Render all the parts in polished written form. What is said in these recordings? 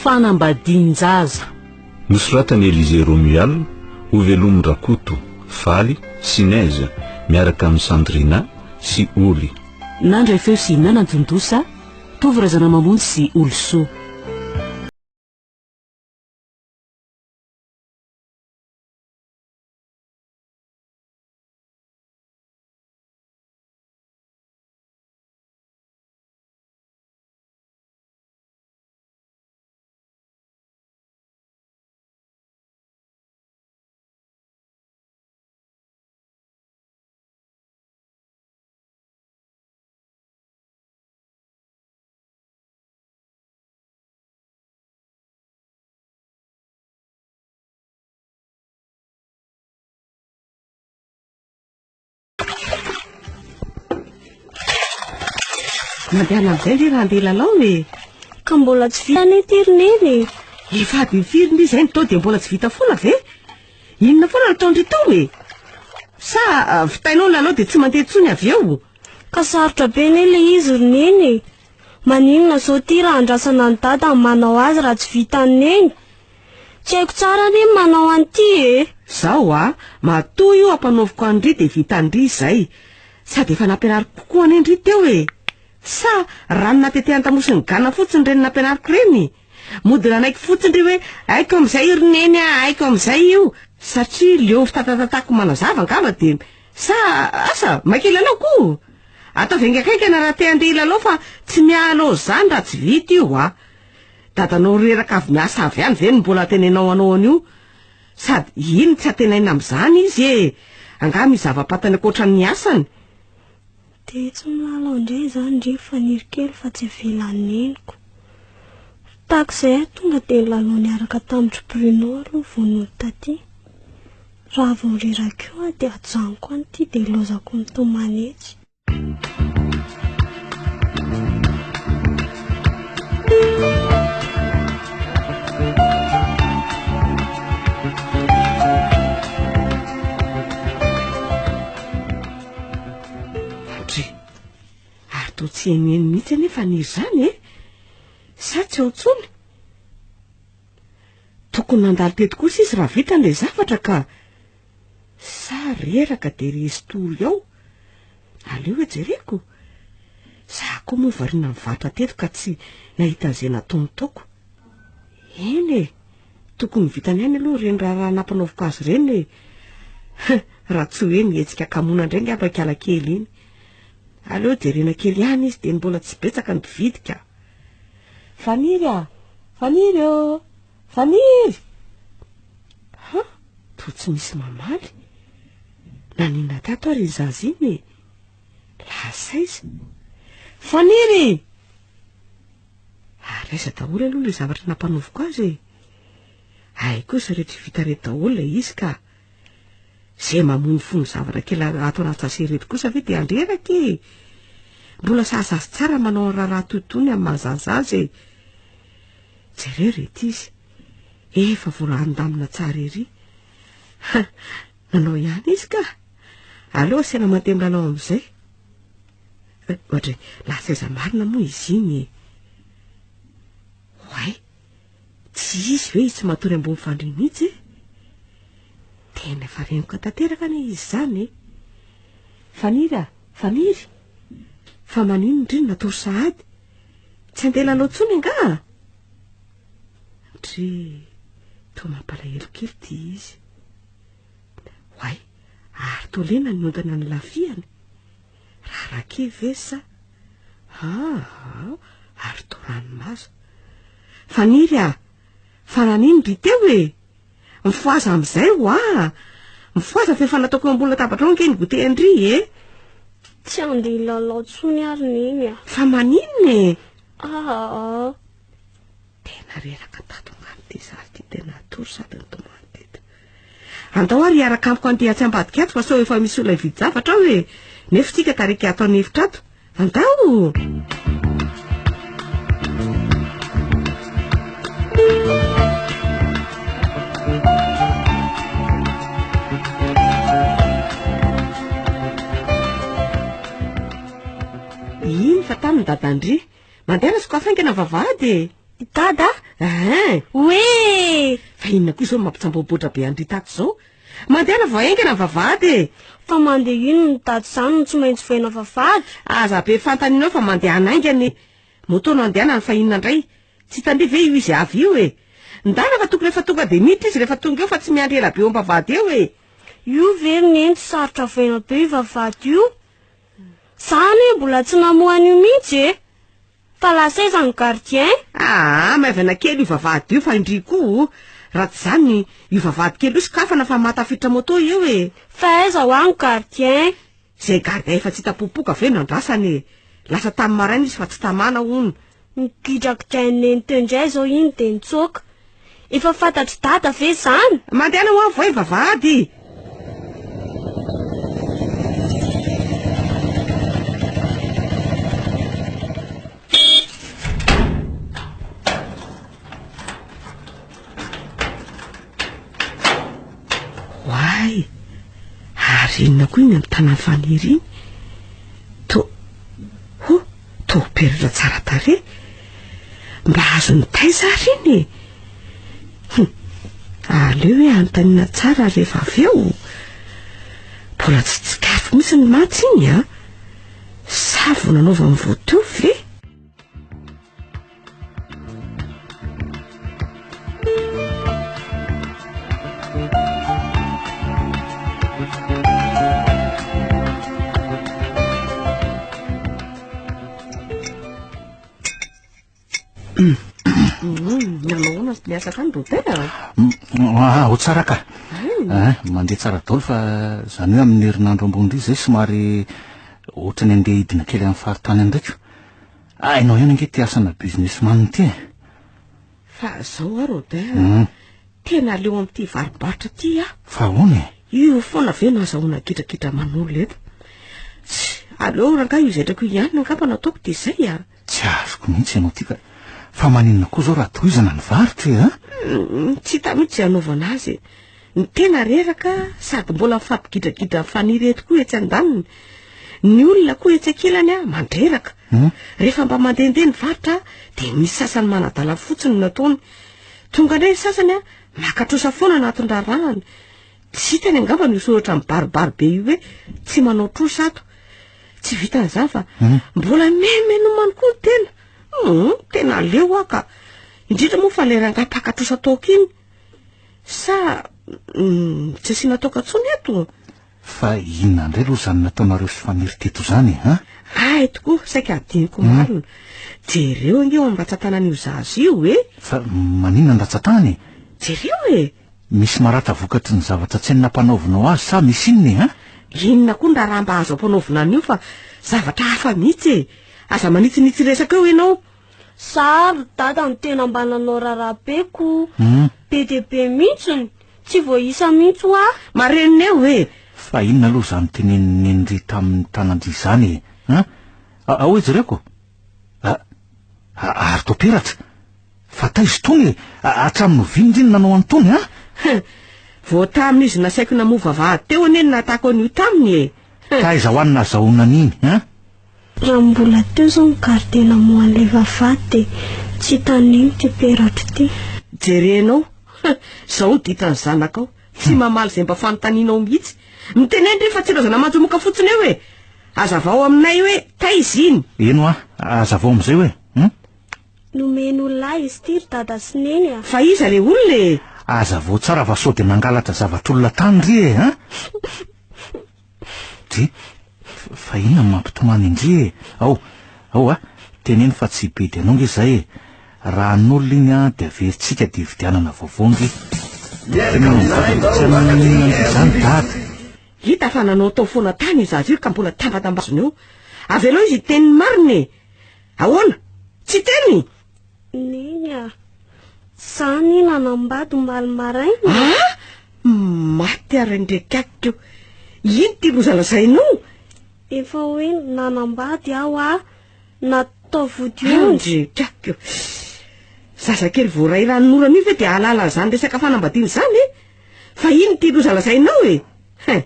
Fanambadian-jaza. Nosoratan'i Elysée Romuald, Hovelomy Rakoto, Faly, sy Neige, miaraka amin'i Sandrina sy Oly. Nandray feo sy nanantontosa, Tovo Razanamamonjy sy Olisoa. Mandehana amin'izay ve raha handeha hilalao e? Ka mbola tsy vita anie ity ry Neny e! Efa adiny firy ndry izay no tao dia mbola tsy vita foana ve? Inona foana no ataon-dry tao e? Sa ah, vitainao ny lalao dia tsy mandeha intsony avy eo? Ka sarotra be anie ilay izy ry Neny e! Maninona izao ity raha andrasana an'i Dada ny manao azy raha tsy vitan'i Neny? Tsy haiko tsara anie ny manao an'ity e! Zao a, matoa io ampanaoviko an-dry dia vitan-dry izay. Sady efa nampianariko koa anie ndry teo e! Sa rano natetehan-damosin'ny gana fotsiny ireny nampianariko ireny? Mody nanaiky fotsiny ndry hoe haiko amin'izay io ry Neny a, haiko amin'izay io! Satria leo fitatatatako manazava angamba dia sa asa, maika hilalao ko! Ataovy haingakaingana raha te handeha hilalao fa tsy miala ao izany raha tsy vita io a! Dadanao reraka avy miasa avy any ve no mbola tenenao hanao an'io? Sady inn tsy antenaina amin'izany izy e! Angaha misy zava-pantany ankoatra ny asany? Dia tsy milalao indray izany ry Faniry kely fa tsy avelan'ny neniko. Tahaka izay aho tonga dia nilalao niaraka tamin-dry Bruno aloha vao nody taty. Raha vao reraka eo aho dia ajanoko any ity dia ilaozako mitomany etsy. Andry, ary toa tsy henoheno mihitsy anie Faniry izany e! Sa tsy ao intsony? Tokony nandalo teto kosa izy raha vitany ilay zavatra ka! Sa reraka dia resy tory ao? Aleo hoe jereko. Za koa moa variana nivarotra teto ka tsy nahita an'izay nataony taoko. Eny e, tokony vitany ihany aloha ireny raharaha nampanaoviko azy ireny e. Raha tsy hoe nihetsika kamoana indray angamba ikala kely iny. Aleo jerena kely ihany izy dia mbola tsy betsaka ny mpividy ka. Faniry a! Faniry ô! Faniry! Ha? Toa tsy misy mamaly. Naninona tato ary iny zaza iny e? Lasa aiza? Faniry! Ary aiza daholo aloha ilay zavatra nampanoviko azy e? Hay kosa rehetra vita reto daholo ilay izy ka. Izay mamono fo ny zavatra kely ato anaty sachet ireto kosa ve dia handreraka e? Mbola sahaza azy tsara manao ny raharaha toy itony amin'ny maha zaza azy e. Jereo reto izy. Efa voalandamina tsara ery. Ha, nanao ihany izy ka. Aleo asiana mandeha milalao amin'izay. Eh, ohatry, lasa aiza marina moa izy iny e? Oay, tsy izy ve izy tsy matory ambony fandriana mihitsy e? Tena efa renoka tanteraka anie izy izany e. Faniry a, Faniry. Fa maninona ndry no natory sahady? Tsy handeha hilalao intsony angaha? Ndry, toa mampalahelo kely ity izy. Oay, ary toa lena ny ondana ny lafihany. Raharaha kely ve sa? Aa, ary toa ranomaso. Faniry ah, fa nanino ry teo e? Mifohaza amin'izay hoa! Mifohaza fa efa nataoko eo ambony latabatra eo ange ny goûter an-dry e! Tsy handeha hilalao intsony ary Neny a! Fa maninona e? Aa! Tena reraka tato angamba ity zaza ity, tena natory sady nitomany teto. Andao ary hiaraka amiko handeha atsy ambadika atsy fa sao efa misy olona hividy zavatra ao e! Nefa isika taraiky ato an'efitra ato. Andao! Iny fa tany ny dadan-dry. Mandehana sokafy haingana ny vavahady e! I Dada? Ein! Hoe! Fa inona koa izao no mampitsamboaboatra be an-dry tato izao? Mandehana vao haingana ny vavahady e! Fa mandeha inona i Dada izany no tsy maintsy vohaina vavahady? Aza be fantany eo fa mandehana haingana e! Moto no andehanany fa inona indray? Tsy hitan-dry ve io izy avy io e? Ndana fa tokony efa tonga dia miditra izy rehefa tonga eo fa tsy miandry ela be eo am-bavahady eo e! Io ve ry Neny tsy sarotra vohaina be io vavahady io? Za anie mbola tsy namoha an'io mihitsy e! Fa lasa aiza ny gardien? Aa, maivana kely io vavahady io fa indry koa o! Raha tsy izany, io vavahady kely io sokafana fa mahatafiditra moto eo e! Fa aiza hoa ny gardien? Izay gardien efa tsy hita popoka ve no andrasana e! Lasa tamin'ny maraina izy fa tsy tamana hono. Nigidragidrain'i Neny teo indray izao iny dia nitsoaka. Efa fantatr'i Dada ve izany? Mandehana hoa voay vavahady! Oay! Ary inona koa iny amin'ny tanan'i Faniry iny? To, ho, toa peratra tsara tarehy. Mba azon'ny taiza ary iny e? Hum, aleo hoe anontaniana tsara rehefa avy eo. Mbola tsy tsikariko mihitsy ny mantsy iny an! Sa vao nanaovany vao teo ve? Nanao ahoana ny asa tany Robert? Ah, ho tsara ka. Ah, mandeha tsara daholo fa izany hoe amin'ny herinandro ambony indray izay somary ohatran'ny andeha hidina kely amin'ny faritany ndraika. Hainao ihany ange ity asana businessman ity e. Fa zao aho Robert, tena aleo amin'ity varobarotra ity aho. Fa ahoana e? Io foana ve no azahoana gidragidra aman'olona eto? Tsia, aleo rangahy io zaitrako io ihany angamba no ataoko dia izay a. Tsy azoko mihitsy ianao ity ka. Fa maninona koa izao raha tohizana ny varotra e, a? Tsy hita mihitsy izay hanaovana azy e. Ny tena reraka sady mbola mifampigidragidra mifaniry eto koa etsy andaniny. Ny olona koa etsy ankilany a, mandreraka. Rehefa mba mandehandeha ny varotra dia misy sasany manadala fotsiny no ataony. Tonga indray ny sasany a, maka trosa foana anatin-draharahany. Tsy hitany angamba io soratra mibaribary be io hoe tsy manao trosa ato. Tsy vitan'izany fa mbola menomenomany koa ny tena. Tena leo aho ka. Indrindra moa fa ilay rangahy mpaka trosa toaka iny. Sa tsy asiana toaka intsony eto? Fa inona indray aloha izany nataonareo sy Faniry teto izany e, an? Hay tokoa, saika hadinoko marina. Jereo ange eo amin'ny ratsan-tanan'io zaza io e! Fa maninona ny ratsan-tanany e? Jereo e! Misy maratra vokatry ny zavatra tsy nampanaovinao azy sa misy inona e, an? Inona koa ny raharaha mba azo ampanaovina an'io fa zavatra hafa mihitsy e! Aza manitsinitsy resaka eo ianao. Za ry dada no tena mba nanao raharaha be ko. Be dia be mihitsiny. Tsy voaisa mihitsy hoa. Marenina eo e! Fa inona aloha izany tenenin'i Neny-ry tamin'ny tanan-dry izany e? An? Ao e jereko. A, ary toa peratra. Fa taiza itony e? Hatramin'ny oviana ndry no nanao an'itony an? Vao tamin'izy nasaiko namoha vavahady teo anie no nahatako an'io taminy e! Taiza ho any nazahoana an'iny an? Raha mbola teo izao ny gardien namoha an'ilay vavahady dia tsy hitan'i Neny ity peratra ity. Jerenao, izao ny ditran'ny zanakao, tsy mamaly izay mba fanontanianao mihitsy. Miteneno re fa tsy ilaozana manjomoka fotsiny eo e! Hazavao aminay hoe taiza iny? Eny hoa, hazavao amin'izay hoe, hum? Nomen'olona ahy izy ity ry dada sy neny a! Fa iza ilay olona e? Hazavao tsara fa sao dia nangalatra zavatr'olona tany ry e, an? Dry, fa inona no mampitomany an-dry e? Ao, ao a, teneno fa tsy hibedy anao nge zay e. Raha an'olona iny an, dia averintsika dia hividianana vaovao nge. Tena mivadika tsy haninona an-dry izany dada. Hita fa nanaotao foana tany io zaza io ka mbola tambatambazina eo. Avelao izy hiteny ny marina e! Ahoana? Tsy hiteny? Neny a! Za anie nanambady omaly maraina e! Ah! Maty ary ndrekakiko! Ino ty loza lazainao? Efa hoe nanambady aho a! Natao vodiondry! Andrekakiko! Zazakely voaray ranonorana io ve dia hahalala an'izany resaka fanambadiana izany e? Fa ino ty loza lazainao e? Hein!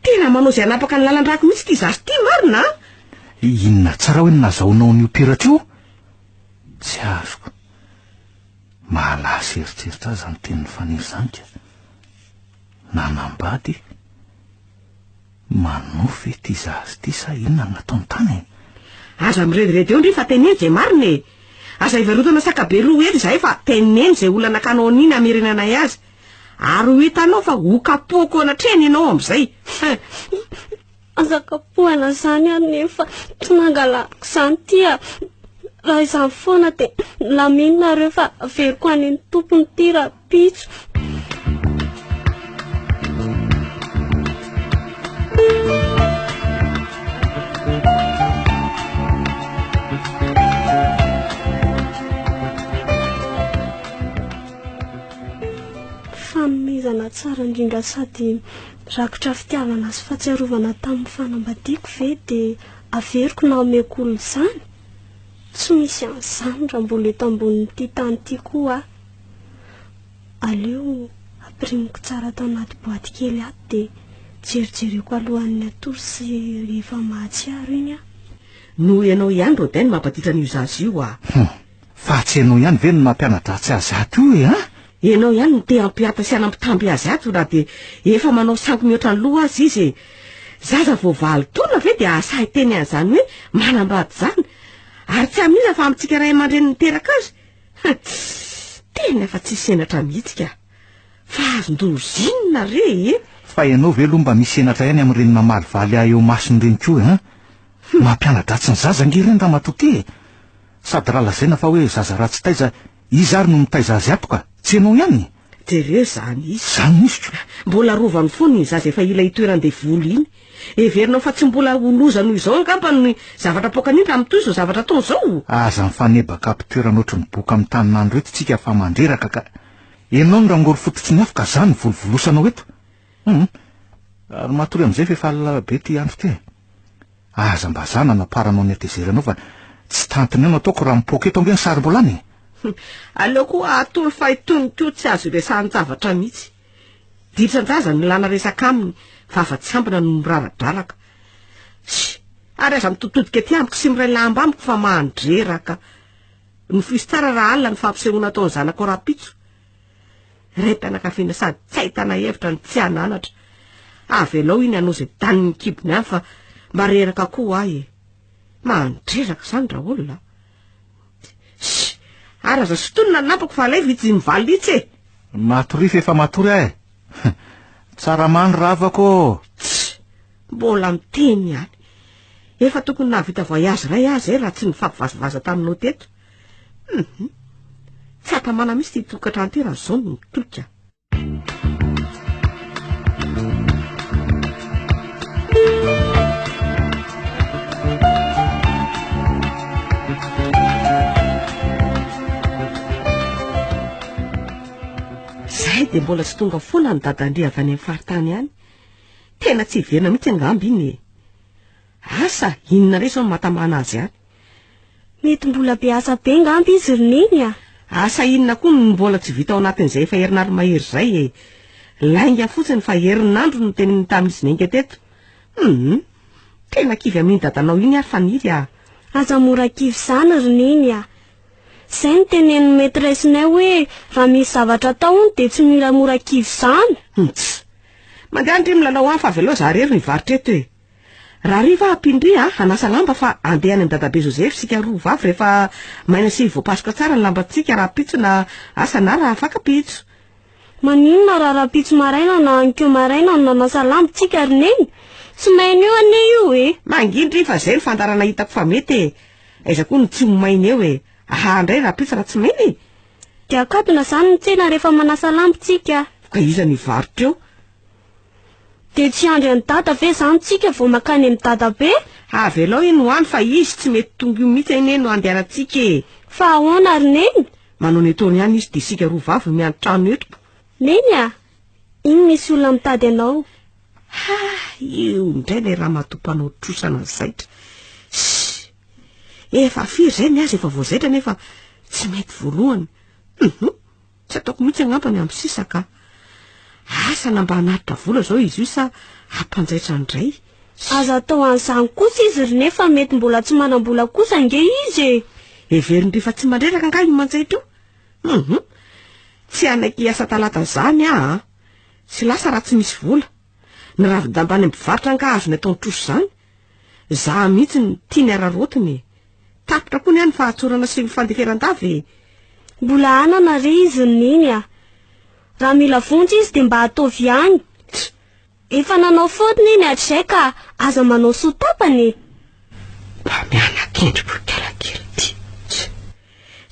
Tena manao izay hanapaka ny lalan-drako mihitsy ity zaza ity marina a! Inona tsara hoe ny nazahoanao an'io peratra io? Tsy azoko. Mahalasa eritreritra ahy izany tenin'i Faniry izany ka. Nanambady? Manofy ve ity zaza ity sa inona no nataony tany e? Aza mirediredy eo ndry fa teneno izay marina e! Aza ivarotana saka be loha eto izahay fa teneno izay olona nakanao an'iny hamerenanay azy. Ary ho hitanao fa ho kapohako eo anatrehany ianao amin'izay. Hein! Aza kapohana izany ary nefa tsy nangalariko izany ity a! Raha izany foana dia milamino nareo fa averiko any amin'ny tompony ity rahampitso. Fanomezana tsara indrindra sady rakotra fitiavana sy fahatsiarovana tamin'ny fanambadiako ve dia averiko na omeko olona izany? Tsy misy an'izany raha mbola eto ambonin'ity tany ity koa aho. Aleo ampirimiko tsara ato anaty boaty kely ato dia jerijereko alohan'ny hatory sy rehefa mahatsiaro iny aho. Noho ianao ihany Rodin no mampaditra an'io zaza io ah. Hum. Fa tsy ianao ihany ve no mampiana-dratsy azy ato io e an? Ianao ihany no te hampiata sy hanambitamby azy ato na dia efa manao sangy mihoatra ny loha aza izy e. Zaza vao valo taona ve dia hahasahy hiteny an'izany hoe manambady izany? Ary tsy amin'iza fa amintsika ray aman-dreny niteraka azy? Tena efa tsisy henatra mihitsy ka. Fa azon-doza inona re e? Fa ianao ve aloha mba misy henatra ihany amin'ireny mamalivaly ahy eo imasony ireny koa e an? Mampiana-dratsy ny zaza ange ireny ramatoa ty e! Sady raha lazaina fa hoe zaza ratsy taiza, iza ary no mitaiza azy ato ka? Tsy ianao ihany? Jereo izany izy. Izany izy ko. Mbola arovany foana iny zaza efa hila hitoeran-devoly iny. Heverinao fa tsy mbola ho loza noho izao angamba ny zavatra apoakany iny raha mitohy izao zavatra ataony izao? Aza mifanebaka am-pitoerana ohatry ny boka amin'ny tanin'andro eto tsika fa mandreraka ka. Ianao no rangory fototry ny afo ka za no volovolosanao eto. Hum. Ary matory amin'izay fa efa alina be ity andro ity e. Aza mba za nanaparanao ny hatezeranao fa tsy tantiny eo no ataoko raha mipoaka eto ange ny sarim-bolana e. Aleo koa atoro fa itony koa tsy azo iresahan-javatra mihitsy. Ditran-jaza no ilana resaka aminy fa afa-tsy ambina no miraradraraka. Sy, ary aza mitoditodika aty amiko sy miray lamba amiko fa mandreraka. Nofiso tsara raha alina ny fampisehoana ataon'ny zanakao rahampitso. Raim-pianakaviana sady tsy ahitana hevitra no tsy hananatra. Avelao iny hanao izay danin'ny kibony any fa mba reraka koa aho e. Mandreraka izany raolona a. Sy, ary aza sintonina ny lampako fa alaivo itsy mivalona itsy e. Matoria fa efa matory aho e. Tsara mandry ravako ô. Tsia, mbola miteny ihany. Efa tokony nahavita voyage iray aho izay raha tsy nifampivazivaza taminao teto. Hum, tsy hatamana mihitsy ity tokantrano ity raha izao no mitoika. Zay dia mbola tsy tonga foana ny dadandria avy any amin'ny faritany any. Tena tsy hiverina mihitsy angamba iny e. Asa, inona indray izao no mahatamana azy any? Mety mbola be asa be ngamba izy ry Neny a! Asa inona koa no mbola tsy vita ao anatin'izay efa herinandro mahery izay e! Lainga fotsiny fa herinandro no noteneniny tamin'izy niainga teto. Hum! Tena kivy amin'iny dadanao iny ary Faniry a! Aza mora kivy izany ry Neny a! Izay no tenenin'ny maîtresse-nay hoe raha misy zavatra atao hono dia tsy mila mora kivy izany. Mts! Mandeha ndry milalao any fa avelao za irery no hivarotra eto e! Rahariva aho ampindry a, hanasa lamba fa andeha any amin'i dadabe Joseph isika roa vavy rehefa maina sy voapasoka tsara ny lambantsika rahampitso na asa na rahafakampitso. Maninona raha rahampitso maraina na anikeo maraina no nanasa lamba tsika ry neny? Tsy maina eo anie io e! Mangindry fa zay no fandaharana hitako fa mety e! Aiza koa no tsy ho maina eo e! Aha ndray rahampitso raha tsy maina e! Dia akatona zany ny tsena rehefa manasa lamba tsika. Ka iza no hivarotra eo? Dia tsy hiandry an'i Dada ve izany tsika vao mankany amin'i Dadabe? Avelao iny ho any fa izy tsy mety tonga io mihitsy anie no andehanantsika e! Fa ahoana ry Neny? Manao ny ataony ihany izy dia isika roa vavy no miantrano eto. Neny a! Iny misy olona mitady anao. Ha! Io indray ilay ramatoa mpanao trosana zaitra. Ssy! Efa firy izay ny azy efa voazaitra nefa tsy mety voalohany. Hum! Tsy ataoko mihitsy angamba ny hampisisa ka. Asa na mba hanatitra vola izao izy io sa hampanjaitra indray. Aza atao an'izany kosa izy ry nefa mety mbola tsy manam-bola kosa ange izy e! Heveriny rehefa tsy mandreraka angaha io manjaitra io? Hum! Tsy hanaiky hiasa talata izany aho an! Tsy lasa raha tsy misy vola. Ny ravin-damba any amin'ny mpivarotra angaha azony atao ny trosa izany? Izaho mihitsy no tiany araraotina e! Tapitra koa ny ahy ny fahatsorana sy ny fandeferan-dava e! Mbola hanana re izy ry Neny a! Raha mila vonjy izy dia mba ataovy ihany. Efa nanao faute Neny hatrizay ka aza manao soa tapany e! Mba miana-kendry boikala kely ity.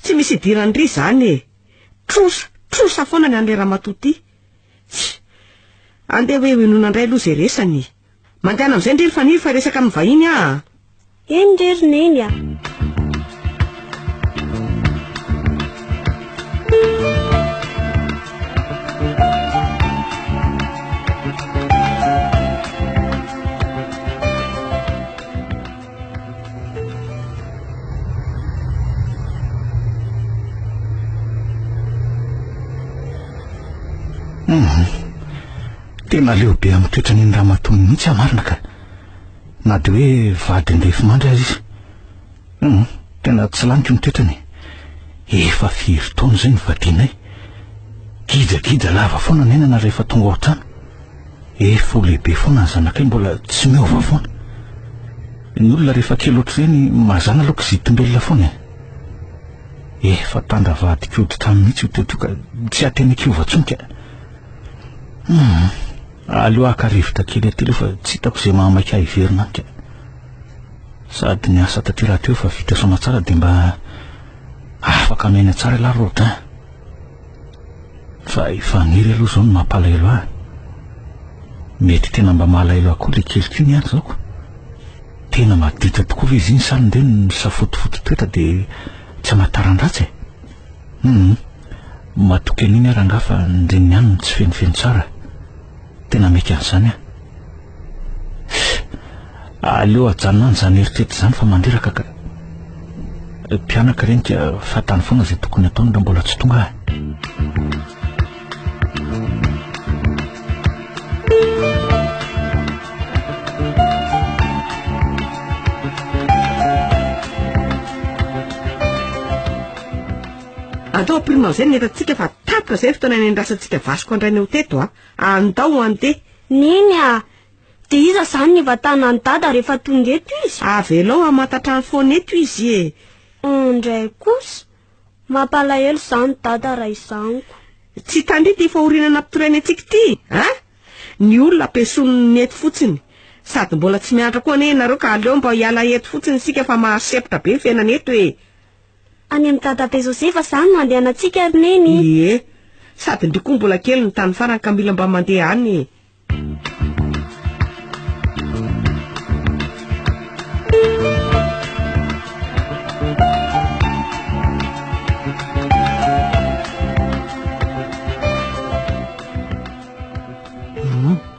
Tsy misy idiran-dry izany e! Trosa, trosa foana ny an'ilay ramatoa ity. Tsia. Andeha hoe ho inona indray aloha izay resany e. Mandehana amin'izay ndry ry Faniry fa hiresaka amin'ny vahiny aho a. Eny re ry Neny a. Hum. Tena leo be amin'ny toetran'iny ramatoa iny mihitsy aho marina ka. Na dia hoe vadin-drefimandry aza izy. Hum, tena tsy laniko ny toetrany. Efa firy taona izay nivadianay. Gijagija lava foana ny ainana rehefa tonga ao an-trano. Efa ho lehibe foana ny zanakay mbola tsy miova foana. Ny olona rehefa kely ohatr'ireny mazàna aloha kizitim-belona foana e. Efa tandra vadin-koditra mihitsy io toetra io ka tsy atenaiko hiova intsony ka. Hum, aleo haka rivotra kely aty aloha fa tsy hitako izay mahamaika ahy hiverina any ka. Sady ny asa taty rahateo efa vita soamatsara dia mba afaka miaina tsara ialahy Rodin. Fa i Faniry aloha izao no mampalahelo ahy. Mety tena mba malahelo ahy koa ilay keliko iny ihany izao ko. Tena maditra tokoa ve izy iny sa ndeha misafotofoto toetra dia tsy amantaran-dratsy e? Hum, matoky an'iny aho rangahy fa ny reniny ihany no tsy fenofeno tsara. Tena mety an'izany aho. Aleo ajanona any izany eritreritra izany fa mandreraka ka. Mpianaka ireny ka fantany foana izay tokony ataony raha mbola tsy tonga aho. Andao ampirina amin'izay ny entantsika fa tapitra izay ny fotoana niandrasantsika vasiko andraina eo teto a. Andao andeha. Neny a! Dia iza izany ny hivantanan'i Dada rehefa tonga eto izy? Avelao hamantatra ny foana eto izy e! Indray kosa! Mampalahelo izany Dada raha izany ko. Tsy hitan-dry ity fahoriana nampitorena antsika ity a! Ny olona ampiesoniny eto fotsiny. Sady mbola tsy mianatra koa anie ianareo ka aleo mba hiala eto fotsiny isika fa mahasempotra be ny fiainana eto e! Any amin'i Dadabe Josefa izany no andehanantsika ry Neny? Ie. Sady ndry koa mbola kely ny tany farany ka mila mba mandeha any e.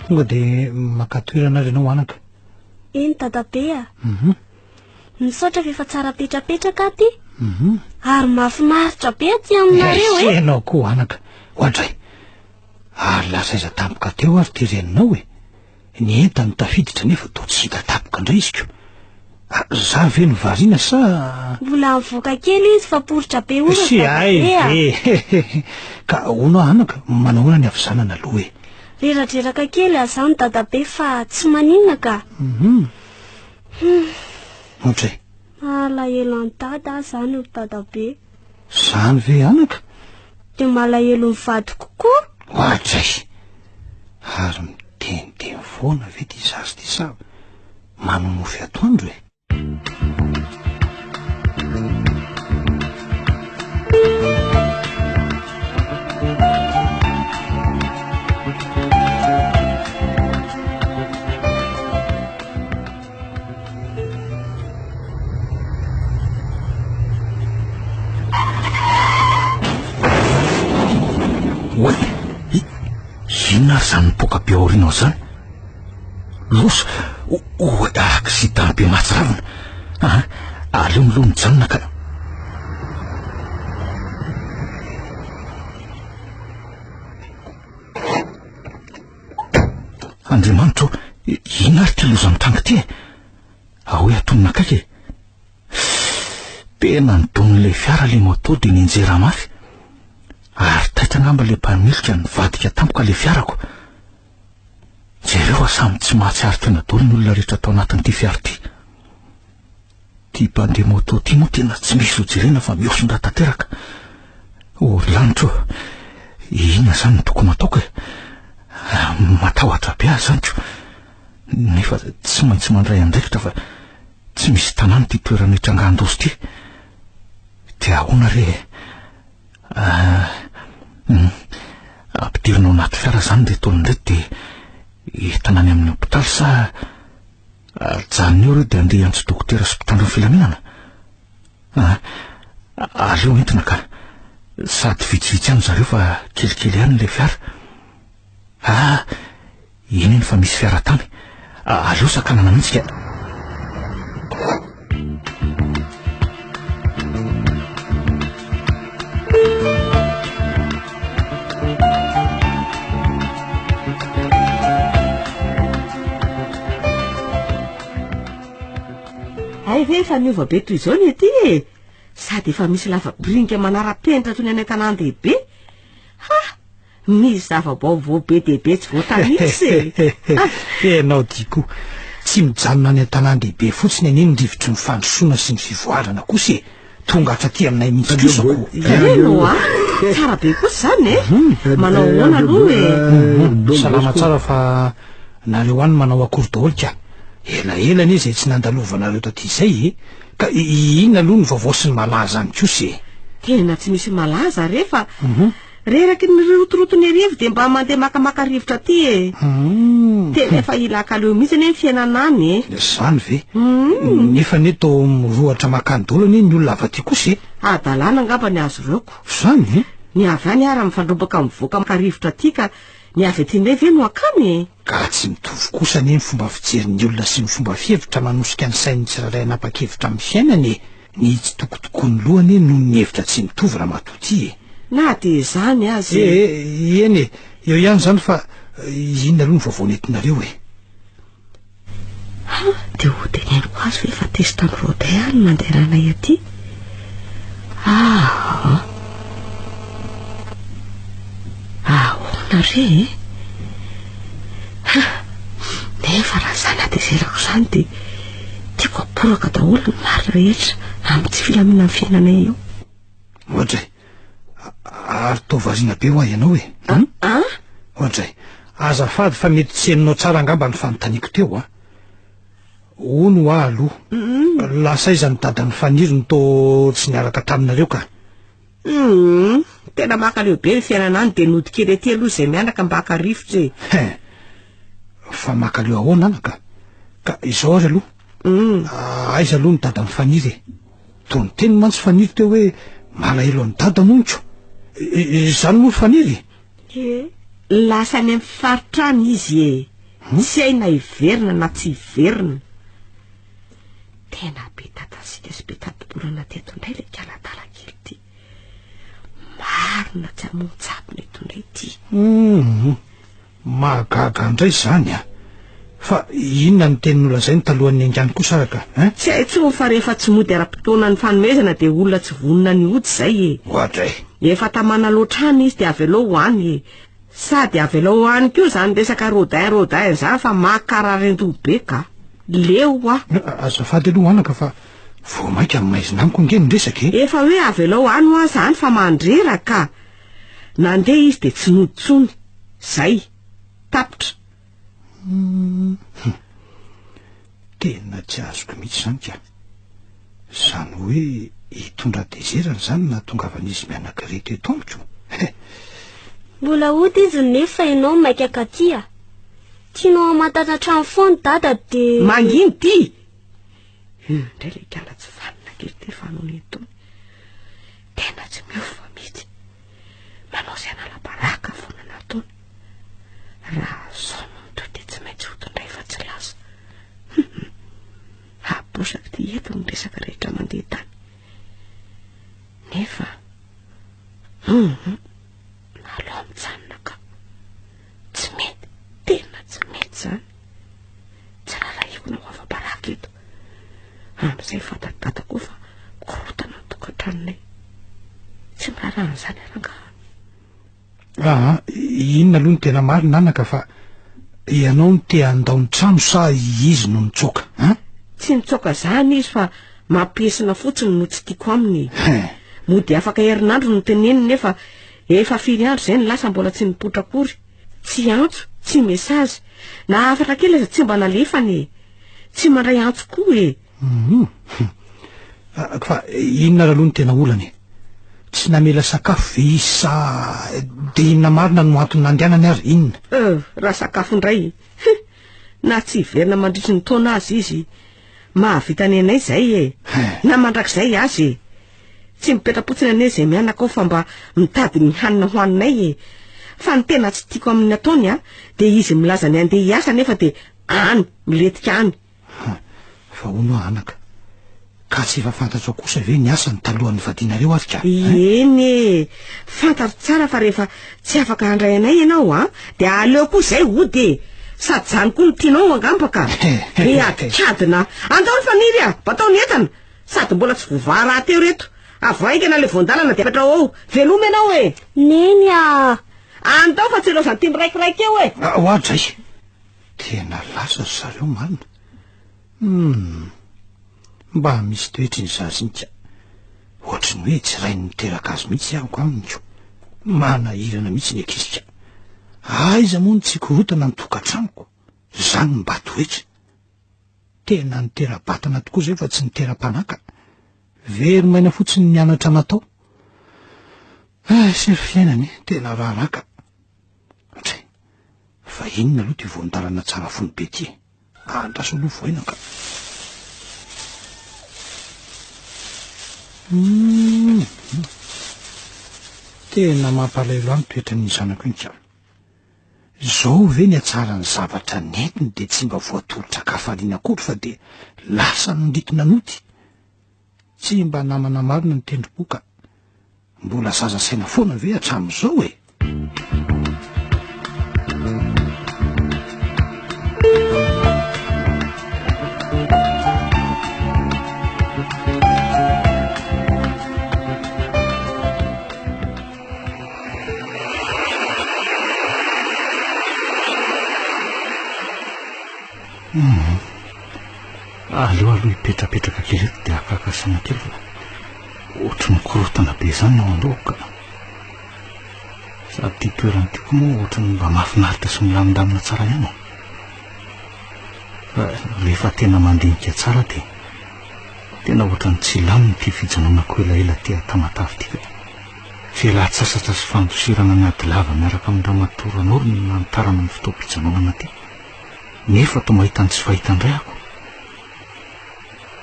Tonga dia maka toerana ary ianao anaka. Eny dadabe a. Mhm. Misaotra fa efa tsara petrapetraka aty. Mhm. Ary mahafinaritra be aty aminareo e. Ianao koa anaka. Oadray. Ary lasa aiza tampoka teo ary ty reninao e? Ny entany tafiditra nefa toa tsy hita tampoka indray izy ko. Ah, za ve no variana sa... Mbola nivoaka kely izy fa poritra be ora Sy hay ve. Ka hono aho anaka, manahoana ny havizanana aloha e? Reradreraka kely aho izany dadabe fa tsy maninona ka. Mhm. Ohatray. Malahelo an'i dada aho izany ry dadabe. Izany ve anaka? Dia malahelo ny vadiko koa. Ohatray. Ary miteniteny foana ve ity zaza ity sa manonofy atoandro e? Oay! Inona ary izany mipoaka be aoriana ao izany? Loza! Oay, accident be mahatsiravina! Ah, aleo miloha mijanona ka. Andriamanitra ô, inona ary ity loza mitranga ity e? Ahoy atonina akaiky e! Tena nidonin'ilay fiara ilay moto dia nianjera mafy. Ary taitra. Mihitsy angamba ilay mpamily ka nivadika tampoka ilay fiarako. Jereo fa samy tsy mahatsiaro tena daholo ny olona rehetra tao anatin'ity fiara ity. Ity mpandeha moto ity moa tena tsy misy ho jerena fa mihoson-drà tanteraka. O ry lanitra o, inona izany no tokony hataoko e? Matahotra be aho izany ko. Nefa tsy maintsy mandray andraikitra fa tsy misy tanàna ity toerana itrangan-doza ity. Dia ahoana re e? Ah, hmm. Ampidirina ao anaty fiara izany ireto olona ireto dia entina any amin'ny hopitaly sa ajanona eo ireo dia andeha hiantso dokotera sy mpitandro ny filaminana? Ah, aleo entina ka. Sady vitsivitsy ihany zareo fa kelikely ihany ilay fiara. Ah, eny eny fa misy fiara tany. Aleo sakanana mihitsy ka. Hay ve efa niova be toy izao ny aty e? Sady efa misy lava-biringa manara-penitra toy ny any an-tanàn-dehibe. Ha! Misy zava-baovao be dia be tsy voatanisa e! Ianao Diko, tsy mijanona any an-tanàn-dehibe fotsiny anie ny rivotry ny fandrosoana sy ny fivoarana kosa e! Tonga hatraty aminay mihitsy kosa ko! Eny oa! Tsara be kosa izany e! Manao ahoana aloha e? Salama tsara fa nareo any manao akory daholo ka! Elaela anie izay tsy nandalovanareo taty izay e! Ka inona aloha ny vaovao sy ny malaza any kosa e? Tena tsy misy malaza re fa Reraky ny rotoroton'ny arivo dia mba mandeha makamaka rivotra aty e. Tena efa hilakaleo mihitsy anie ny fiainana any e. Izany ve? Nefa anie toa mirohotra makany daholo anie ny olona avy aty kosa e. Hadalana angamba ny azy ireo ko. Izany e? Ny avy any ara mifandrombaka mivoaka maka rivotra aty ka ny avy aty indray ve no hakany e? Ka tsy mitovy kosa anie ny fomba fijerin'ny olona sy ny fomba fihevitra manosika ny sain'ny tsirairay hanapa-kevitra amin'ny fiainany e. Ny hitsitokotokoan'ny loha anie noho ny hevitra tsy mitovy ramatoa ty e! Na dia izany aza e! E, eny e! Eo ihany izany fa inona aloha ny vaovao nentinareo e? Ha, dia ho teneniko azy ve fa tezitra amin'i Rodin aho ny nandehananay aty? Ah! Ahoana re e? Ha! Nefa raha izany hatezerako izany dia tiako aboraka daholo ny marina rehetra amin'ny tsy filaminan'ny fiainanay eo. Oadray, ary toa variana be hoa ianao e? An? Oadray, azafady fa mety tsy henonao tsara angamba ny fanontaniako teo an. Hono hoa aloha, lasa aiza ny dadan'i Faniry no toa tsy niaraka taminareo ka? Humm, tena mankaleo be ny fiainana any dia nody kely aty aloha izay mianaka mba haka rivotra e. He, fa mankaleo ahoana anaka? Ka izao ary aloha, aiza aloha ny dadan'i Faniry e? Toa niteny mantsy Faniry teo hoe malahelo an'i dada hono ko. Izany moa ry Faniry? Ie. Lasa any amin'ny faritra any izy e. Tsy hay na hiverina na tsy hiverina. Tena be tatasika sy be tati-bolana teto indray ilay kaladala kely ity. Marina tsy hamoon-tsabona eto indray ity. Hum, mahagaga indray izany an! Fa inona no teny nolazainy talohan'ny niaingàny kosa araka, hein? Tsy hay intsony fa rehefa tsy mody ara-potoana ny fanomezana dia olona tsy vonona ny hody izay e. Oadray! Efa tamana loatra any izy dia avelao ho any e. Sady avelao ho any koa izany resaka Rodin Rodin izany fa makararen-doha be ka. Leo aho. Azafady aloha anaka fa vao mainka maizina amiko ange ny resaka e. Efa hoe avelao any hoa izany fa mandreraka ka. Nandeha izy dia tsy nody intsony. Zay. Tapitra. Hum. Tena tsy azoko mihitsy izany ka. Izany hoe hitondra hatezerana izany no nahatongavan'izy mianaka ireto eto amiko? He! Mbola hody izy nefa ianao maika katy a! Tianao hamantatra hatrany foana dada dia. Mangina ity! Io indray ilay kala tsy vanona kely ity fanaony itony. Tena tsy miova mihitsy. Manao izay hanala-baraka foana nataony. Raha izao no mitohy dia tsy maintsy hody indray fa tsy lasa. Hum! Habosako ity eto ny resaka rehetra mandeha tany. Nefa, hum, aleo mijanona ka. Tsy mety, tena tsy mety izany. Tsy rarahiko na ho afa-baraka eto. Amin'izay fantatr'i dada koa fa mikorontana ny tokantranonay. Tsy miraharaha an'izany aho rangaha. Aa, inona aloha no tena marina anaka fa ianao no te handao ny trano sa izy no nitsoaka an? Tsy nitsoaka zany izy fa mampiesona fotsiny no tsy tiako aminy e. Mody afaka herinandro no teneniny nefa efa firy andro izay no lasa mbola tsy nipoitra akory. Tsy antso, tsy message, na hafatra kely aza tsy mba nalefany e. Tsy mandray antso koa e. Hum. Fa inona ary aloha no tena olana e? Tsy namela sakafo ve izy sa dia inona marina no antony nandehanany ary inona? Euh, raha sakafo indray, hum, na tsy hiverina mandritry ny taona aza izy, mahavita ny anay izay e, na mandrakizay aza e. Tsy mipetra-potsiny anie izay mianaka ao fa mba mitady ny hanina hohaninay e. Fa ny tena tsy tiako amin'ny ataony a, dia izy milaza ny handeha hiasa nefa dia any, milentika any. Ha, fa hono hoa anaka, ka tsy efa fantatrao kosa ve ny asany talohan'ny nivadianareo ary ka? Eny e, fantatro tsara fa rehefa tsy afaka handray anay ianao an, dia aleo koa izay hody e! Sady izany koa no tianao angamba ka! Be adikadina! Andao ry Faniry a! Batao ny entana! Sady mbola tsy voavaha rahateo ireto! Avoahy haingana ilay voan-dalana dia apetraho ao! Veloma ianao e! Neny a! Andao fa tsy ilaozan'ity miraikiraiky eo e! Oadray! Tena lasa ry zareo marina. Humm. Mba misy toetry ny zaza iny ka. Ohatry ny hoe tsy rainy niteraka azy mihitsy aho amiko. Manahirana mihitsy ny ankizy ka. Aiza moa no tsy korontana ny tokantranoko. Izany no mba toetra. Tena nitera-batana tokoa izay fa tsy nitera-panahy ka. Very maina fotsiny ny anatra natao. Ah, sy ry fiainana e, tena raharaha ka. Dray. Fa inona aloha ity voan-dalana tsara fono be ity e? Andraso aloha voaina ka. Hum. Tena mampalahelo ahy ny toetran'iny zanako iny ka. Izao ve ny hatsaran'ny zavatra nentiny dia tsy mba voatolotra an-kafaliana akory fa dia lasa nondrity nanoty. Tsy mba namana marina ny tendrom-po ka. Mbola zaza saina foana ve hatramin'izao e? Hum. Aleo aloha hipetrapetraka kely eto dia hakaka saina kely fa ohatry ny korontana be izany ny ao an-dohako ka. Sady ity toerana ity koa moa ohatry ny mba mahafinaritra sy milamindamina tsara ihany e. Fa rehefa tena mandinika tsara dia tena ohatry ny tsy hilamina ity fijanonako elaela aty Tamatave ity ka. Fialan-tsasatra sy fandosirana ny ady lava miaraka amin-dRamatoa Ranoro no nanitarana ny fotoam-pijanonana aty. Nefa toa mahita ny tsy fahita indray ako.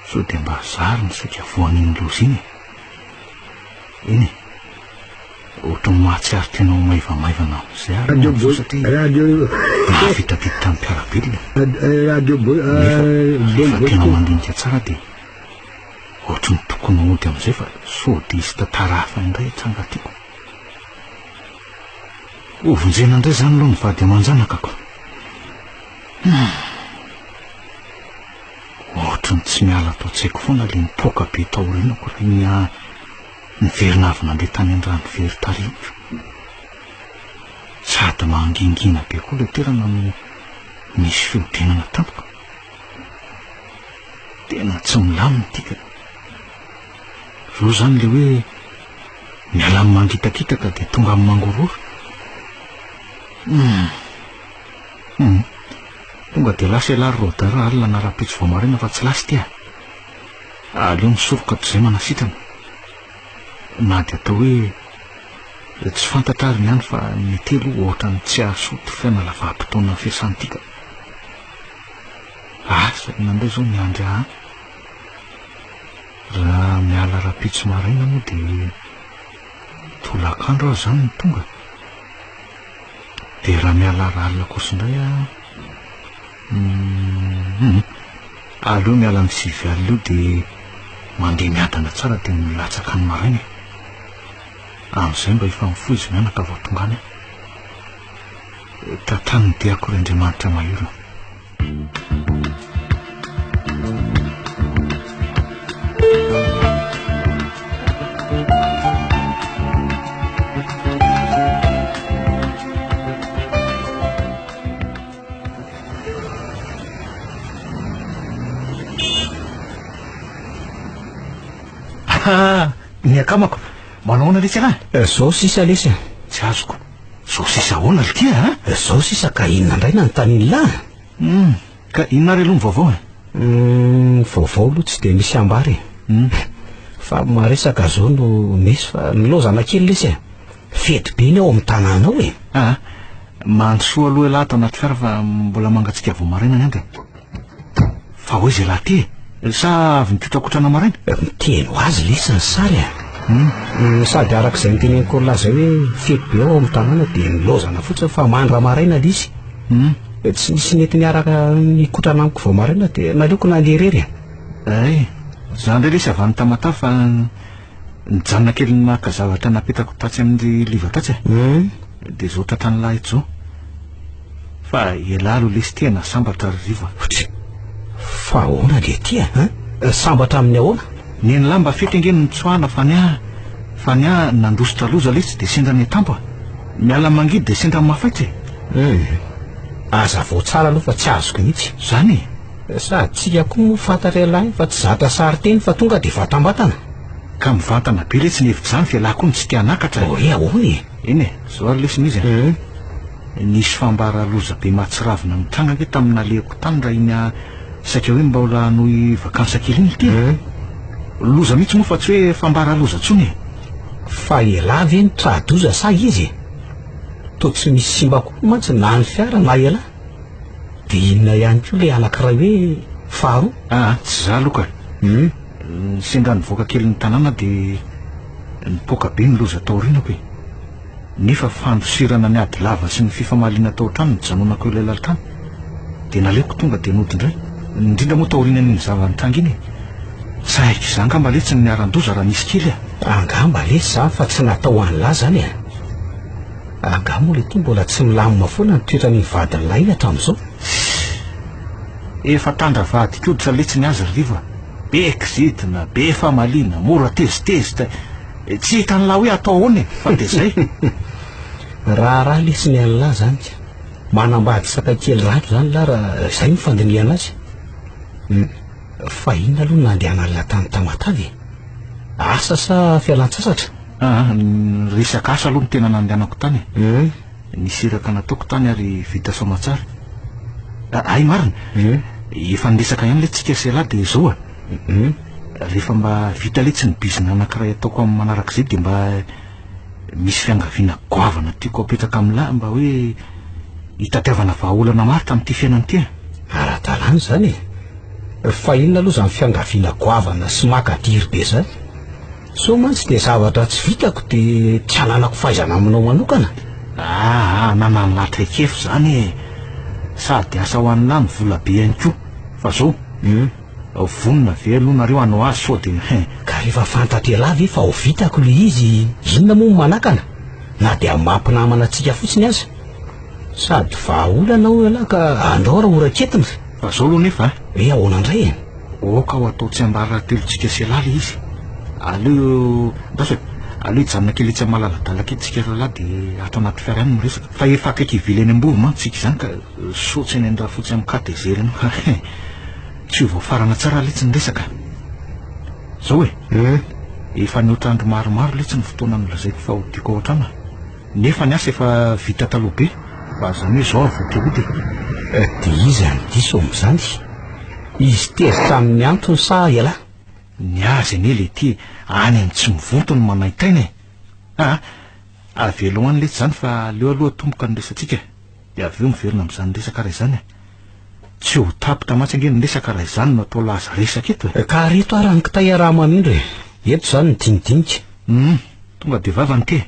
Sao dia mba zary ny saika voan'iny loza iny e. Eny e. Ohatran'ny mahatsiaro tena ho maivamaivana amin'izay ary Radio moa satria Radio nahavita didy tamin'ny mpiara-belona. Radio Nefa rehefa Don tena Bosco. mandinika tsara dia ohatry ny tokony hody amin'izay fa sao dia hisy tantara hafa indray hitranga tiako. Hovonjena indray izany aloha ny vady aman-janakako. Hum. Ohatry ny tsy miala ato an-tsaiko foana ilay nipoaka be taorianako raha iny aho niverina avy nandeha tany an-drano very tarehiko. Sady mangingina be koa ilay toerana no nisy fihodinana tampoka. Tena tsy milamina ity ka. Zao zany le hoe miala amin'ny mangitakitaka dia tonga amin'ny mangororo. Hum. Hum. Tonga dia lasa ialahy ry Rodin raha alina na rahampitso vao maraina fa tsy lasa ity a. Aleo misoroka toy izay manasitrana. Na dia atao hoe tsy fantatra ary ny any fa ny ety aloha ohatran'ny tsy hahasoa ity fiainalavam-potoana fiasana ity ka. Asa inona indray izao ny andry ahy any. Raha miala rahampitso maraina moa dia tolakandro aho izany no tonga. Dia raha miala rahalina kosa indray aho, hum, aleo miala amin'ny sivy alina eo dia mandeha miadana tsara dia milatsaka any maraina e. Amin'izay mba efa mifoha izy mianaka vao tonga any aho. Tratran'ny diako ry Andriamanitra mahery ô. Ny akamako. Manao ahoana letsy ialahy? Zao sisa lesy a. Tsy azoko. Zao sisa ahoana ry tia a? Zao sisa ka inona indray nanontanian'lah? Hum, ka inona ary aloha ny vaovao e? Hum, vaovao aloha tsy dia misy ambara e. Hum. Fa maresaka zao no misy fa nilaozana kely lesy e. Fety be ny ao amin'ny tanàna ao e. Ah, mandrosoa aloha ialahy ato anaty fiara fa mbola mangatsiaka vao maraina ny andro e. Fa hoy izay lahy ty e? Sa avy nikotrakotrana maraina? Miteny ho azy lesy ny sary e. Sady araka izay noteneniko an'lah izay hoe fety be ao amin'ny tanàna dia nilaozana fotsiny fa mandra-maraina ilay izy. Tsy nisy nety niaraka nikotrana amiko vao maraina dia naleoko nandeha irery e. Ay, za indray lesy avy any Tamatave fa nijanona kely naka zavatra napetako tatsy amin'ny Liva tatsy e. Dia izao tratran'lah eto izao. Fa elah aloha lesy tena sambatra ry Rivo a. Otry. Fa ahoana le ty a? Hein? Sambatra amin'ny ahoana? Nen'lah mba fety ange no nitsoahana fa ny ahy fa ny ahy nandositra loza lesy dia sendra ny atambo a. Miala mangidy dia sendra ny mafaitra e. Hum. Azavao tsara aloha fa tsy azoko mihitsy. Zany e? Sady tsika koa moa fantatr'ialahy fa tsy zatra sarin-teny fa tonga dia vatambatana. Ka mivantana be letsy ny hevitr'izany f'ialahy koa no tsy te hanakatra e. Hoe ahoana e? Eny e, zao ary lesy ny izy a. Nisy fambara loza be mahatsiravina nitranga ange tamin'ny nalehako tany raha iny saika hoe mbola hanohy vakansa kely iny ity e. Loza mihitsy moa fa tsy hoe fambara loza intsony e. Fa elah ve no tra-doza sa izy e? Toa tsy misy simba koa mantsy na ny fiara na elah. Dia inona ihany koa ilay anankiray hoe faharoa? Aa, tsy za aloha ka. Sendra nivoaka kely ny tanàna dia nipoaka be ny loza taorianako e. Nefa fandosirana ny ady lava sy ny fifamaliana tao an-trano nijanonako elaela tany dia naleoko tonga dia nody indray, indrindra moa taorianan'iny zava-nitranga iny e. Sahiko izaho angamba letsy ny niharan-doza raha nisy kely a. Angamba lesy izany fa tsy natao an'lah izany e. Angaha moa le ty mbola tsy milamina foana ny toetran'iny vadin'lah iny hatramin'izao? Sss. Efa tandra vadin-koditra letsy ny azy ry Rivo a. Be kizitina, be famaliana, mora tezitezitra. Tsy hitan'lah hoe atao ahoana e, fa dia zay. Raharaha lesy ny an'lah zany ka. Manambady sakay kely rano zany lah raha izay no fandinihana azy. Fa inona aloha no nandehanan'lah tany Tamatave e? Asa sa fialan-tsasatra? Aa, ny resaka asa aloha no tena nandehanako tany e. Nisy iraka nataoko tany ary vita soamatsara. Hay marina, efa niresaka ihany letsy tsika sy ialahy dia izao a. Rehefa mba vita letsy ny bizina anankiray ataoko amin'ny manaraka izay dia mba misy fiangaviana goavana tiako apetraka amin'lah mba hoe hitadiavana vahaolana maharitra amin'ity fiainana ity e. Ara-dalàna izany e. Fa inona aloha izany fiangaviana goavana sy makadiry be izany? Sao mantsy dia zavatra tsy vitako dia tsy ananako fahaizana aminao manokana. Aa, ananan'lah traikefa izany e. Sady asa ho an'lah ny vola be ihany koa. Fa zao, vonona ve aloha nareo hanao azy sao dia hein. Ka rehefa fantatr'ialahy ve fa ho vitako ilay izy, inona moa no manakana? Na dia amin'ny maha mpinamana antsika fotsiny aza. Sady vahaolana hoy ialahy ka andrao raha ho raketina. Fa zao aloha nefa a. Hoe ahoana indray e? Aoka ho atao tsiambaratelontsika sy ialahy ilay izy. Aleo, andraso e, aleo hijanona kely etsy Amalaladalaka etsy tsika roalahy dia ato anaty fiara ihany no miresaka. Fa efa akaiky hivily eny Ambovo mantsy tsika izany ka soa tsy eny Andrafotsy amin'ny KTZ ireny fa tsy ho voafarana tsara letsy ny resaka. Zao e, efa nihoatra andro maromaro letsy ny fotoana nolazaiko fa hodiako ao an-trano. Nefa ny asa efa vita taloha be, fa zany hoe zao aho vao te hody e. Dia iza no diso amin'izany? Izy tezitra amin'ny antony sa ialahy? Ny azy anie le ty any amin'ny tsy mivonto no manaintaina e! Aa, avelao any letsy izany fa aleo aloha atomboka ny resatsika e! Dia avy eo miverina amin'izany resaka raha izany e! Tsy ho tapitra mantsy ange ny resaka raha izany no atao laza resaka eto e! Ka reto ara ny kitay iaraha-mamindra e! Eto izany ny dinidinika. Hum, tonga dia vava ny te.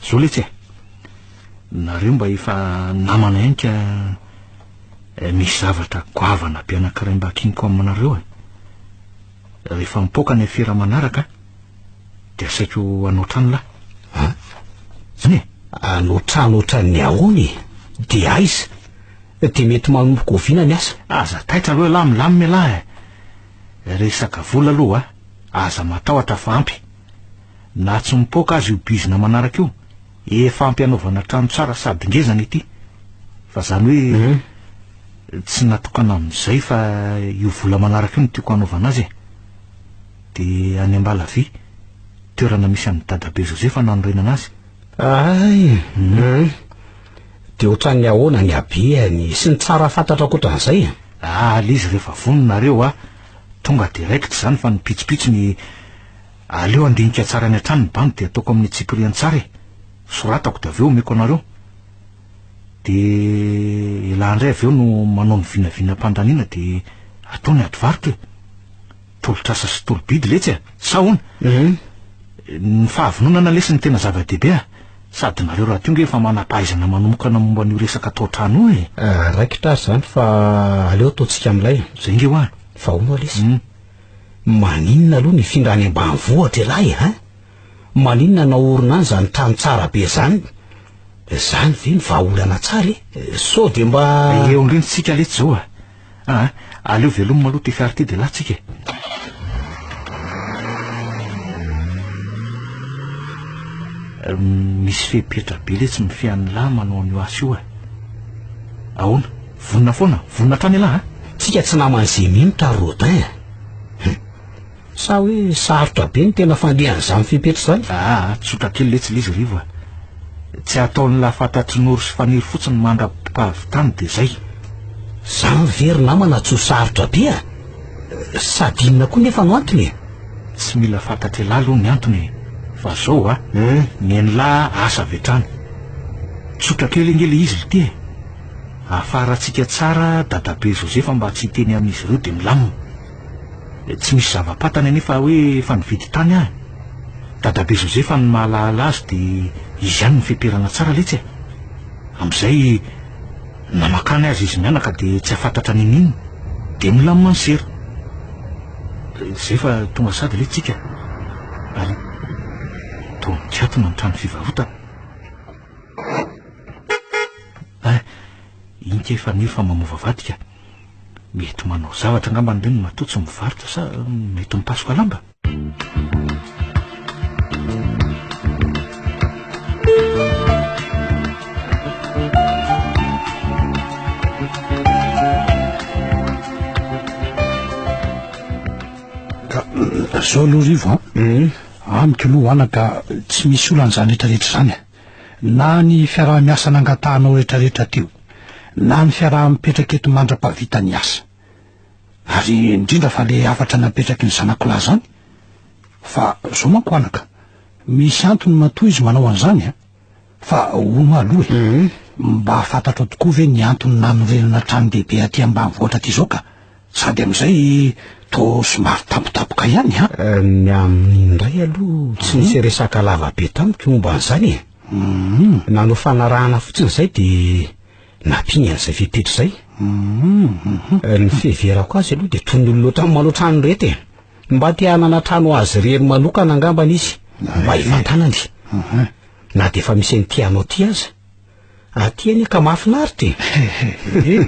Zao letsy e. Nareo mba efa namana ihany ka misy zavatra goavana be anankiray mba akiniko aminareo e. Rehefa mipoaka ny afera manaraka dia asaiko hanao trano lahy. An? Zany e? Hanao trano ohatran'ny ahoana e? Dia aiza? Dia mety manomboka oviana ny asa? Aza taitra aloha ialahy, milamina ialahy e. Resaka vola aloha a, aza matahotra fa ampy. Na tsy mipoaka aza io bizina manaraka io, efa ampy hanaovana trano tsara sady ngeza ny ety. Fa zany hoe tsy natokana amin'izay fa io vola manaraka io no tiako hanaovana azy e. Dia any Ambalavy. Toerana misy an'i Dadabe Josefa nanorenana azy. Ay! Hum. Dia ohatran'ny ahoana ny habehany sy ny tsara fantatra ankoatran'izay e? Ah, le izy rehefa vonona nareo a, tonga dia raikitra izany fa ny pitsopitsony aleo handinika tsara any an-trano ny bandy dia ataoko amin'ny antsipiriany tsara e. Soratako dia avy eo omeko anareo. Dia elah indray avy eo no manao ny vinavinam-pandaniana dia atao ny ady varotra e. Tolotr'asa sy tolo-bidy letsy a! Sa ahoana? Ny fahavononana lesy no tena zava-dehibe a! Sady nareo rahateo nge efa manam-pahaizana manomokana momba an'io resaka tao-trano io e! Raikitra ary izany fa aleo ataontsika amin'ilay. Zay nge hoa! Fa ahoana lesy? Maninona aloha nifindra any ambanivohitra ialahy e? Hein? Maninona naorina any izany trano tsara be izany? Izany ve no vahaolana tsara e? Sao dia mba. Eo indrindra tsika letsy izao a! Aa, aleo velomina aloha ity fiara ity dia latsika e. Misy fepetra be letsy mifehy an'lah manao an'io asa io e. Ahoana? Vonona foana? Vonona hatrany ialahy a? Tsika tsy naman'i Zeminotra ry Rodin a! Hum. Sa hoe sarotra be ny tena fandehan'izany fepetra izany? Aa, tsotra kely letsy ilay izy Rivo a! Tsy ataon'lah fantatry Noro sy Faniry fotsiny mandra-pahavitany dia zay. Zany ve ry namana tsy ho sarotra be a? Sady inona koa nefa no antony e? Tsy mila fantatr'elah aloha ny antony e! Fa zao a, ny an'lah asa avy hatrany. Tsotra kely ange le izy lty e! Afarantsika tsara dadabe Josefa mba tsy hiteny amin'izy ireo dia milamina. Tsy misy zava-patany anefa hoe efa nividy tany aho e. Dadabe Josefa no mahalala azy dia izy ihany no feperana tsara letsy e. Amin'izay na makany aza izy mianaka dia tsy hahafantatra n'inon'inona. Dia milamina ny sera. Izay fa tonga sady letsy tsika. Ary toa mikatona ny trano fivarotana. Eh, inty efa niry fa mamova vadika. Mety manao zavatra angamba ny reniny matoa tsy mivarotra sa mety mipasoka lamba? Ka zao aloha Rivo a, amiko aloha anaka tsy misy olana izany rehetrarehetra izany e. Na ny fiaraha-miasa nangatahanao rehetrarehetra teo, na ny fiaraha-mipetraka eto mandra-pahavita ny asa. Ary indrindra fa le hafatra napetraky ny zanako lahy zany. Fa zao manko anaka, misy antony matoa izy manao an'izany a. Fa hono aloha e, mba fantatrao tokoa ve ny antony nanorenana tranon-dehibe aty ambanivohitra aty izao ka? Sady amin'izay toa somary tampotampoka ihany an! Ny amin'iny indray aloha tsy nisy resaka lava be tamiko momba an'izany e. Nanao fanarahana fotsiny izay dia nampiany an'izay fepetra izay. Ny fiheverako azy aloha dia toy ny olona ohatran'ny manao trano ireto e. Mba te hanana trano azy irery manokana angambany izy mba hivantanany. Na dia efa misy an'ity anao ity aza. Aty anie ka mahafinaritra e!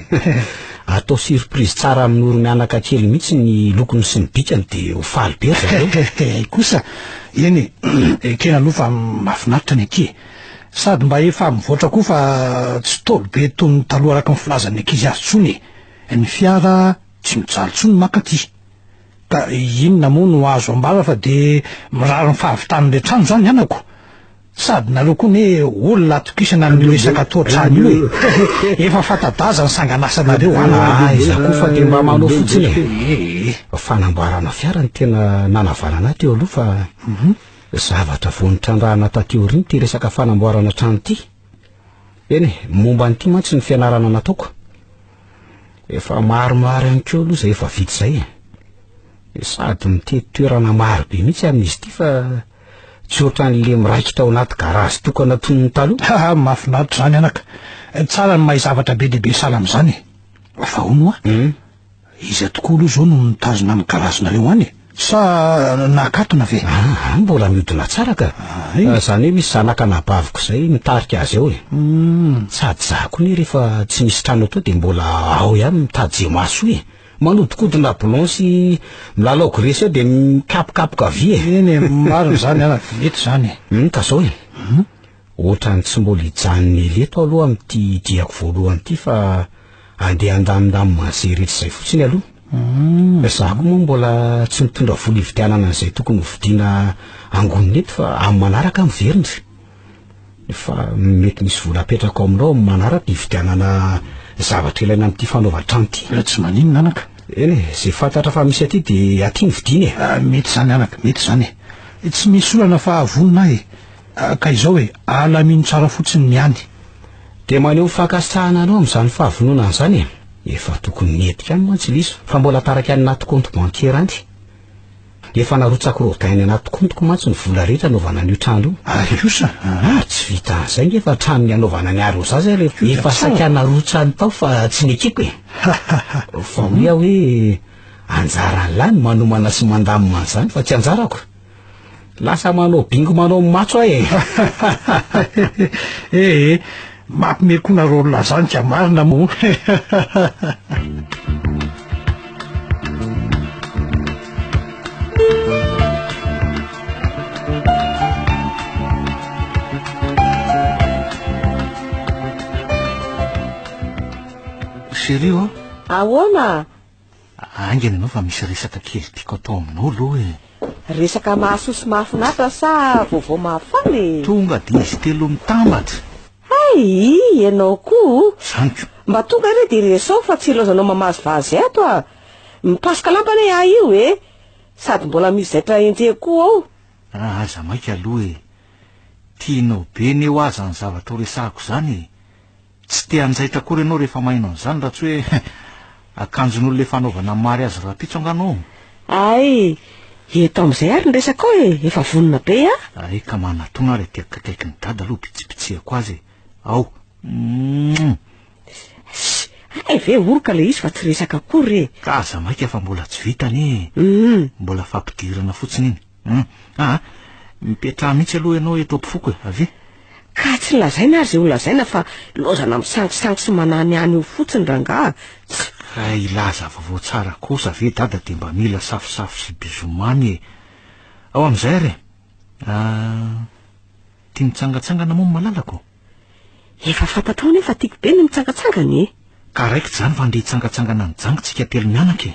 Atao surprise tsara amin'i Noro mianaka kely mihitsy ny lokony sy ny bikany dia ho faly be ry zareo. Hay kosa! Eny e, ekena aloha fa mahafinaritra ny aty e! Sady mba efa mivoatra koa fa tsy ntaolo be toy ny taloha araka ny filazan'ny ankizy azy intsony e! Ny fiara tsy mijaly intsony maka aty. Ka inona moa no azo ambara fa dia mirary ny fahavitan'ilay trano izany anako? Sady nareo koa ne olona atokisana amin'io resaka toa-trano io e! Efa fanta-daza ny sanganasanareo an! Aiza koa fa dia mba manao fotsiny e! Fanamboarana fiara no tena nanavanana ahy teo aloha fa zavatra vao nitrandrahana taty aoriana ity resaka fanamboarana trano ity. Eny e, momba an'ity mantsy ny fianarana nataoko. Efa maromaro ihany koa aloha izay efa vita izay e. Sady mitety toerana maro be mihitsy amin'izy ity fa Tsy ohatran'le miraikitra ao anaty garazy tokana toy ny taloha. Haha, mahafinaritra izany anaka. Tsara ny mahay zavatra be dia be sahala amin'izany e. Fa hono hoa, iza tokoa aloha izao no mitazona ny garazinareo any e? Sa nakatona ve? Aa, mbola mihodina tsara ka. Izany hoe misy zanaka anabaviko izay mitarika azy ao e. Sady izaho koa anie rehefa tsy misy trano atao dia mbola ao ihany mitady izay mahasoa e. Manodikodina boulon sy milalao gresy eo dia mikapokapoka vy e. Eny e, marina izany an, mety izany e. Hum, ka zao e. Ohatran'ny tsy mbola hijanona ela eto aloha amin'ity diako voalohany ity fa andeha handamindamina an'izay rehetra izay fotsiny aloha. Za koa moa mbola tsy nitondra vola hividianana an'izay tokony hovidiana angonina eto fa amin'ny manaraka aho miverina. Fa mety misy vola apetrako aminao amin'ny manaraka hividianana zavatra ilaina amin'ity fanaovan-trano ity. Eh, tsy maninona anaka. Eny e, izay fantatra fa misy aty dia aty no vidiana e. Ah, mety izany anaka, mety izany e. Tsy misy olana fa vonona aho e. Ah, ka izao e, alamino tsara fotsiny ny any. Dia maneho fankasitrahana anao amin'izany fahavononana izany e. Efa tokony nety ihany mantsy ilay izy fa mbola taraiky any anaty compte bancaire any. Efa narotsako Rodin any anaty compte-ko mantsy ny vola rehetra anaovana an'io trano io. Ary kosa aa? Tsy vitan'izay nge fa tranony anaovana ny arrosage ary efa saika narotsany tao fa tsy nekeko e. Fa hoy aho hoe anjaran'lah ny manomana sy mandamina an'izany fa tsy anjarako. Lasa manao bingo manao matso aho e. Ee, mampime koa nareo olona zany ka marina moa. Chérie ô! Ahoana? Haingana ianao fa misy resaka kely tiako atao aminao aloha e. Resaka mahasoa sy mahafinaritra sa vaovao mahafaly e? Tonga dia izy telo mitambatra. Hay, ianao koa. Izany ko. Mba tonga re dia resaho fa tsy ilaozanao mamazivazy ato a. Mipasoka lamba anie ahy io e. Sady mbola misy zaitra enjehiko koa ao. Ah, aza maika aloha e. Tianao be anie hoa izany zavatra ho resahako izany e. Tsy te hanjaitra akory ianao rehefa maheno an'izany raha tsy hoe akanjon'olona efa hanaovana mariazy rahampitso angaha anao? Hay, eto amin'izay ary ny resakao e, efa vonona be aho. Hay ka manatona ary aty akaikin'i Dada aloha bitsibitsihako azy e. Ao. Humm. Ss, hay ve oroka ilay izy fa tsy resaka akory e. Ka aza maika fa mbola tsy vita anie e. Humm. Mbola fampidirana fotsiny iny. Hum. Aa, mipetraha mihitsy aloha ianao eto ampofoko e, avia. Ka tsy lazaina ary izay ho lazaina fa ilaozana misangisangy sy mananihany eo fotsiny rangaha. Tss. Ka hilaza vaovao tsara kosa ve dada dia mba mila safosafo sy bisous mamy e. Ao amin'izay ary e. Ah, tia mitsangatsangana moa ny malalako? Efa fantatrao anie fa tiako be ny mitsangatsangana e. Ka raikitra izany fa andeha hitsangatsangana any Jangy tsika telo mianaka e.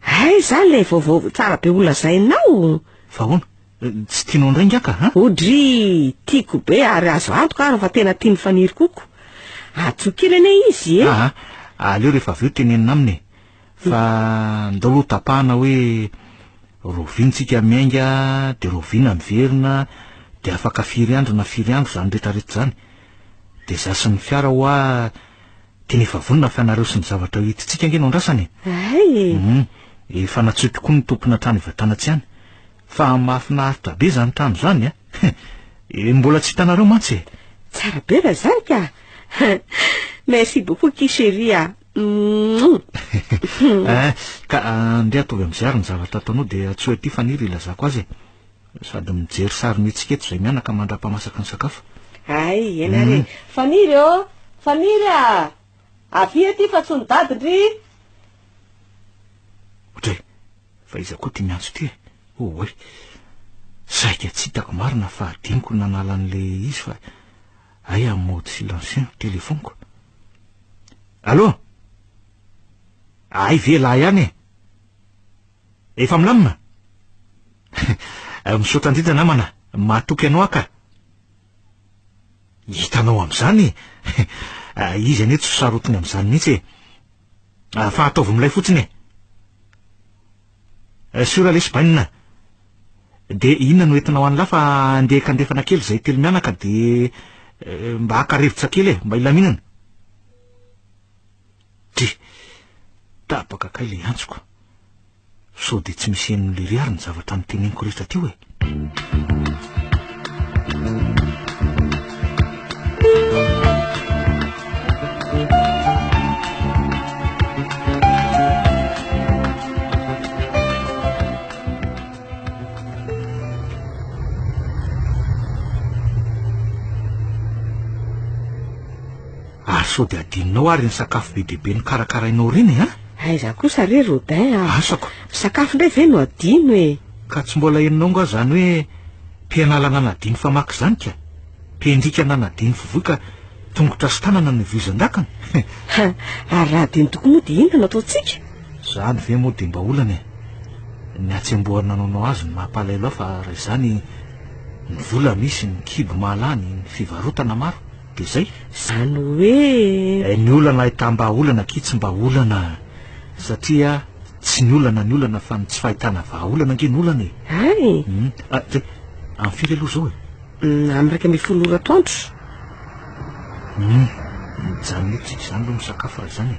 Aiza ilay vaovao tsara be ho lazainao? Fa ahoana? Tsy tianao indray nga ka a? Odry, tiako be ary azo antoka ary fa tena tian'i Faniry koko. Antsoy kely anie izy e. Aa, aleo rehefa avy eo tenenina aminy e. Fa ndao aloha tapahana hoe rahoviana tsika miainga dia rahoviana miverina dia afaka firy andro na firy andro izany rehetra rehetra izany. Dia za sy ny fiara hoa tena efa vonona fa nareo sy ny zavatra ho entintsika ange no andrasana e. Hay e! Hum, efa natsoiko koa ny tompona trano Ivatanatsy any. Fa mahafinaritra be izany trano izany a! E, mbola tsy hitanareo mantsy e! Tsara be raha izany ka! Merci beaucoup ki chérie a! Eh, ka andeha ataovy amin'izay ary ny zavatra ataonao dia antsoy aty Faniry hilazako azy e! Sady mijery sary mihetsika eto izay mianaka mandra-pamasaka ny sakafo. Hay, eny ary e! Faniry ô! Faniry a! Avia aty fa tsy nidady ndry! Ohatray, fa iza koa ity miantso ity e? Oay! Saika tsy hitako marina fa adinoko ny nanala an'ilay izy fa hay en mode silencieux ny telephone-ko. Allô? Hay ve lahy ihany e? Efa milamina? Misaotra indrindra namana, matoky anao aho ka. Hitanao amin'izany e! Izy anie tsy ho sarotiny amin'izany mihitsy e! Fa ataovy milay fotsiny e! Sûr lesy bainina. Dia inona no entinao any lahy fa andeha kandefana kely izay telo mianaka dia mba haka rivotra kely e, mba hilaminana. Dry! Tapaka kay ilay antsoko. Sao dia tsy misy henon'i Lery ary ny zavatra noteneniko rehetra teo e? Ary sao dia adinonao ary iny sakafo be dia be nokarakarainao ireny e, an? Aiza kosa re Rodin a! Asako. Sakafo indray ve no adino e? Ka tsy mbola henonao nga zany hoe mpianala nanadino famaky zany ka? Mpiandrika nanadino fivoy ka tongotra sy tanana no ivoizan-dakana? Ha, ary raha adino tokoa moa dia inona no ataontsika? Izany ve moa dia mba olana e? Ny hatsembohana nanaonao azy no mampalahelo ahy fa raha izany ny vola misy, ny kibo mahalany, ny fivarotana maro, dia izay. Izany hoe. Ny olana ahitam-bahaolana akia tsy mba olana satria tsy ny olana ny olana fa ny tsy fahitana vahaolana ange no olana e! Hay! Ah, dia amin'ny firy aloha izao e? Amin'ny 11 ora atoandro. Hum, mijanona eto tsika izany aloha misakafo raha izany e.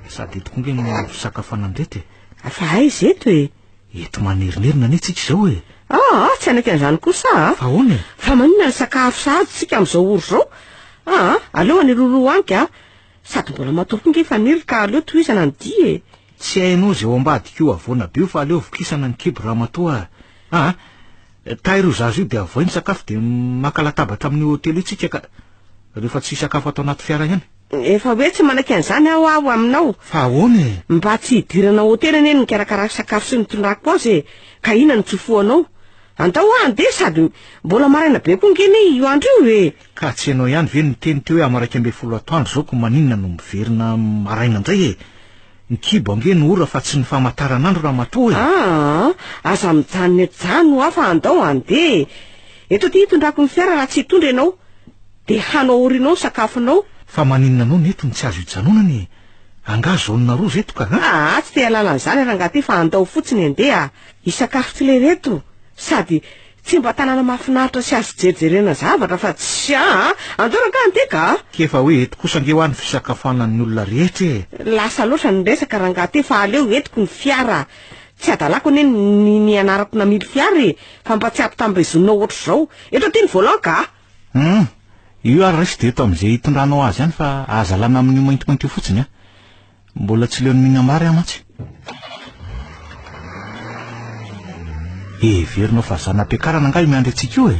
Sady eto koa nge no fisakafoanan-dreto e. Fa aiza eto e? Eto manerinerina anie tsika izao e. Aa, tsy hanaiky an'izany kosa aho a. Fa ahoana e? Fa maninona ny sakafo sahady tsika amin'izao ora izao? Aa, aleo any Roroa any ka. Sady mbola matory koa nge Faniry ka aleo tohizana ny dia e. Tsy hainao izay ao ambadika io havoana be io fa aleo vokisana ny kibo ramatoa a. Aa, tairo io zaza io dia avoay ny sakafo dia maka latabatra amin'io hotely io tsika ka. Rehefa tsy hisakafo ato anaty fiara ihany. Efa hoe tsy manaiky an'izany aho aho aminao. Fa ahoana e? Mba tsy hidirana hotely anie no nikarakarako sakafo sy nitondrako azy e! Ka inona no tsofohanao? Andao hoa handeha sady mbola maraina be koa nge anie io andro io e! Ka tsy ianao ihany ve no niteny teo hoe am 11 atoandro izao ko maninona no miverina maraina indray e? Ny kibo ange no ora fa tsy ny famataranandro ramatoa e! Aa! Aza mijanona eto izany hoa fa andao handeha e! Eto aty hitondrako ny fiara raha tsy hitondra ianao. Dia hano aorianao ny sakafonao. Fa maninona anao ny eto no tsy azo ijanonana e? Angaha zone rouge eto ka a? Aa tsy te hahalala an'izany rangahy ty fa andao fotsiny andeha hisakafo tsy lereto sady tsy mba tanàna mahafinaritra sy azo jerijerena zavatra fa tsy aa andao rangahy andeha ka! K'efa hoe eto kosa ange hoa ny fisakafoanan'ny olona rehetra e! Lasa loatra ny resaka rangahy ty fa aleo entiko ny fiara tsy hadalako anie ny nianarako namily fiara e fa mba tsy ampitambezoninao ohatr'izao eto aty ny volant ka! Hum! Io ary raiso dia eto amin'izay hitondranao azy ihany fa aza alana amin'io maintimainty io fotsiny a! Mbola tsy leon'ny mihinam-bary aho mantsy. Heverinao fa zana-piakarana angaha io miandry antsika io e?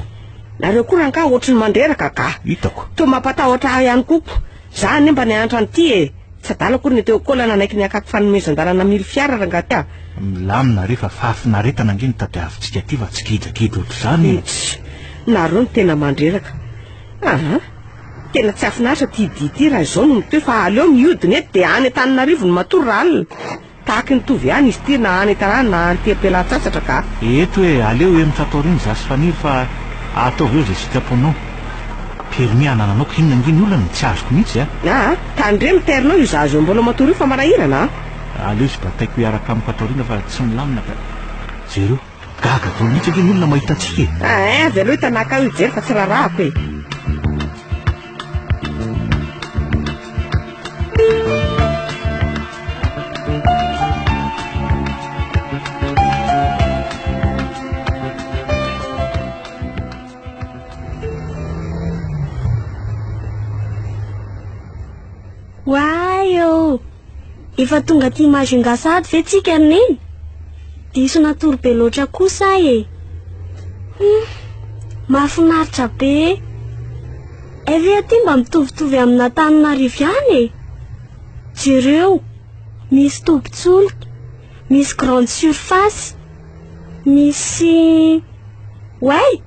Nareo koa rangaha ohatry ny mandreraka ka! Hitako. Toa mampatahotra ahy ihany koa ko! Za anie mba nianatra an'ity e! Tsy adala akory ny teo Ankola nanaiky ny hakako fanomezan-dalana hamily fiara rangahy ty a! Milamina re fa fahafinaretana ange no tadiavintsika aty fa tsy gidragidra ohatr'izany e! Tsia, nareo no tena mandreraka. Aa! Tena tsy hahafinaritra ity dihy ity raha izao no mitohy fa aleo mihodina eto dia any Antananarivo no matory raha alina. Tahaky ny mitovy ihany izy ity na any an-tanàna na any am-pialan-tsasatra ka. Eto e, aleo hemotra ato aoriana izaho sy Faniry fa ataovy eo izay sitraponao. Permis anananao ka inona ange ny olana e, tsy azoko mihitsy a. Aa, tandremo tairinao io zaza io mbola matory io fa manahirana a. Aleo izy bataiko hiaraka amiko ato aoriana fa tsy milamina ka. Jereo, gaga daholo mihitsy ange ny olona mahita antsika e. Aa, avy aloha i Tanaka io hijery fa tsy raharahako e. Oay ô! Efa tonga aty Majunga sahady ve tsika ry Neny? Diso natory be loatra kosa aho e! Hum, mahafinaritra be! Hay ve aty mba mitovitovy amin'Antananarivo ihany e? Jereo, misy tobin-tsolika, misy grande surface, misy... Oay!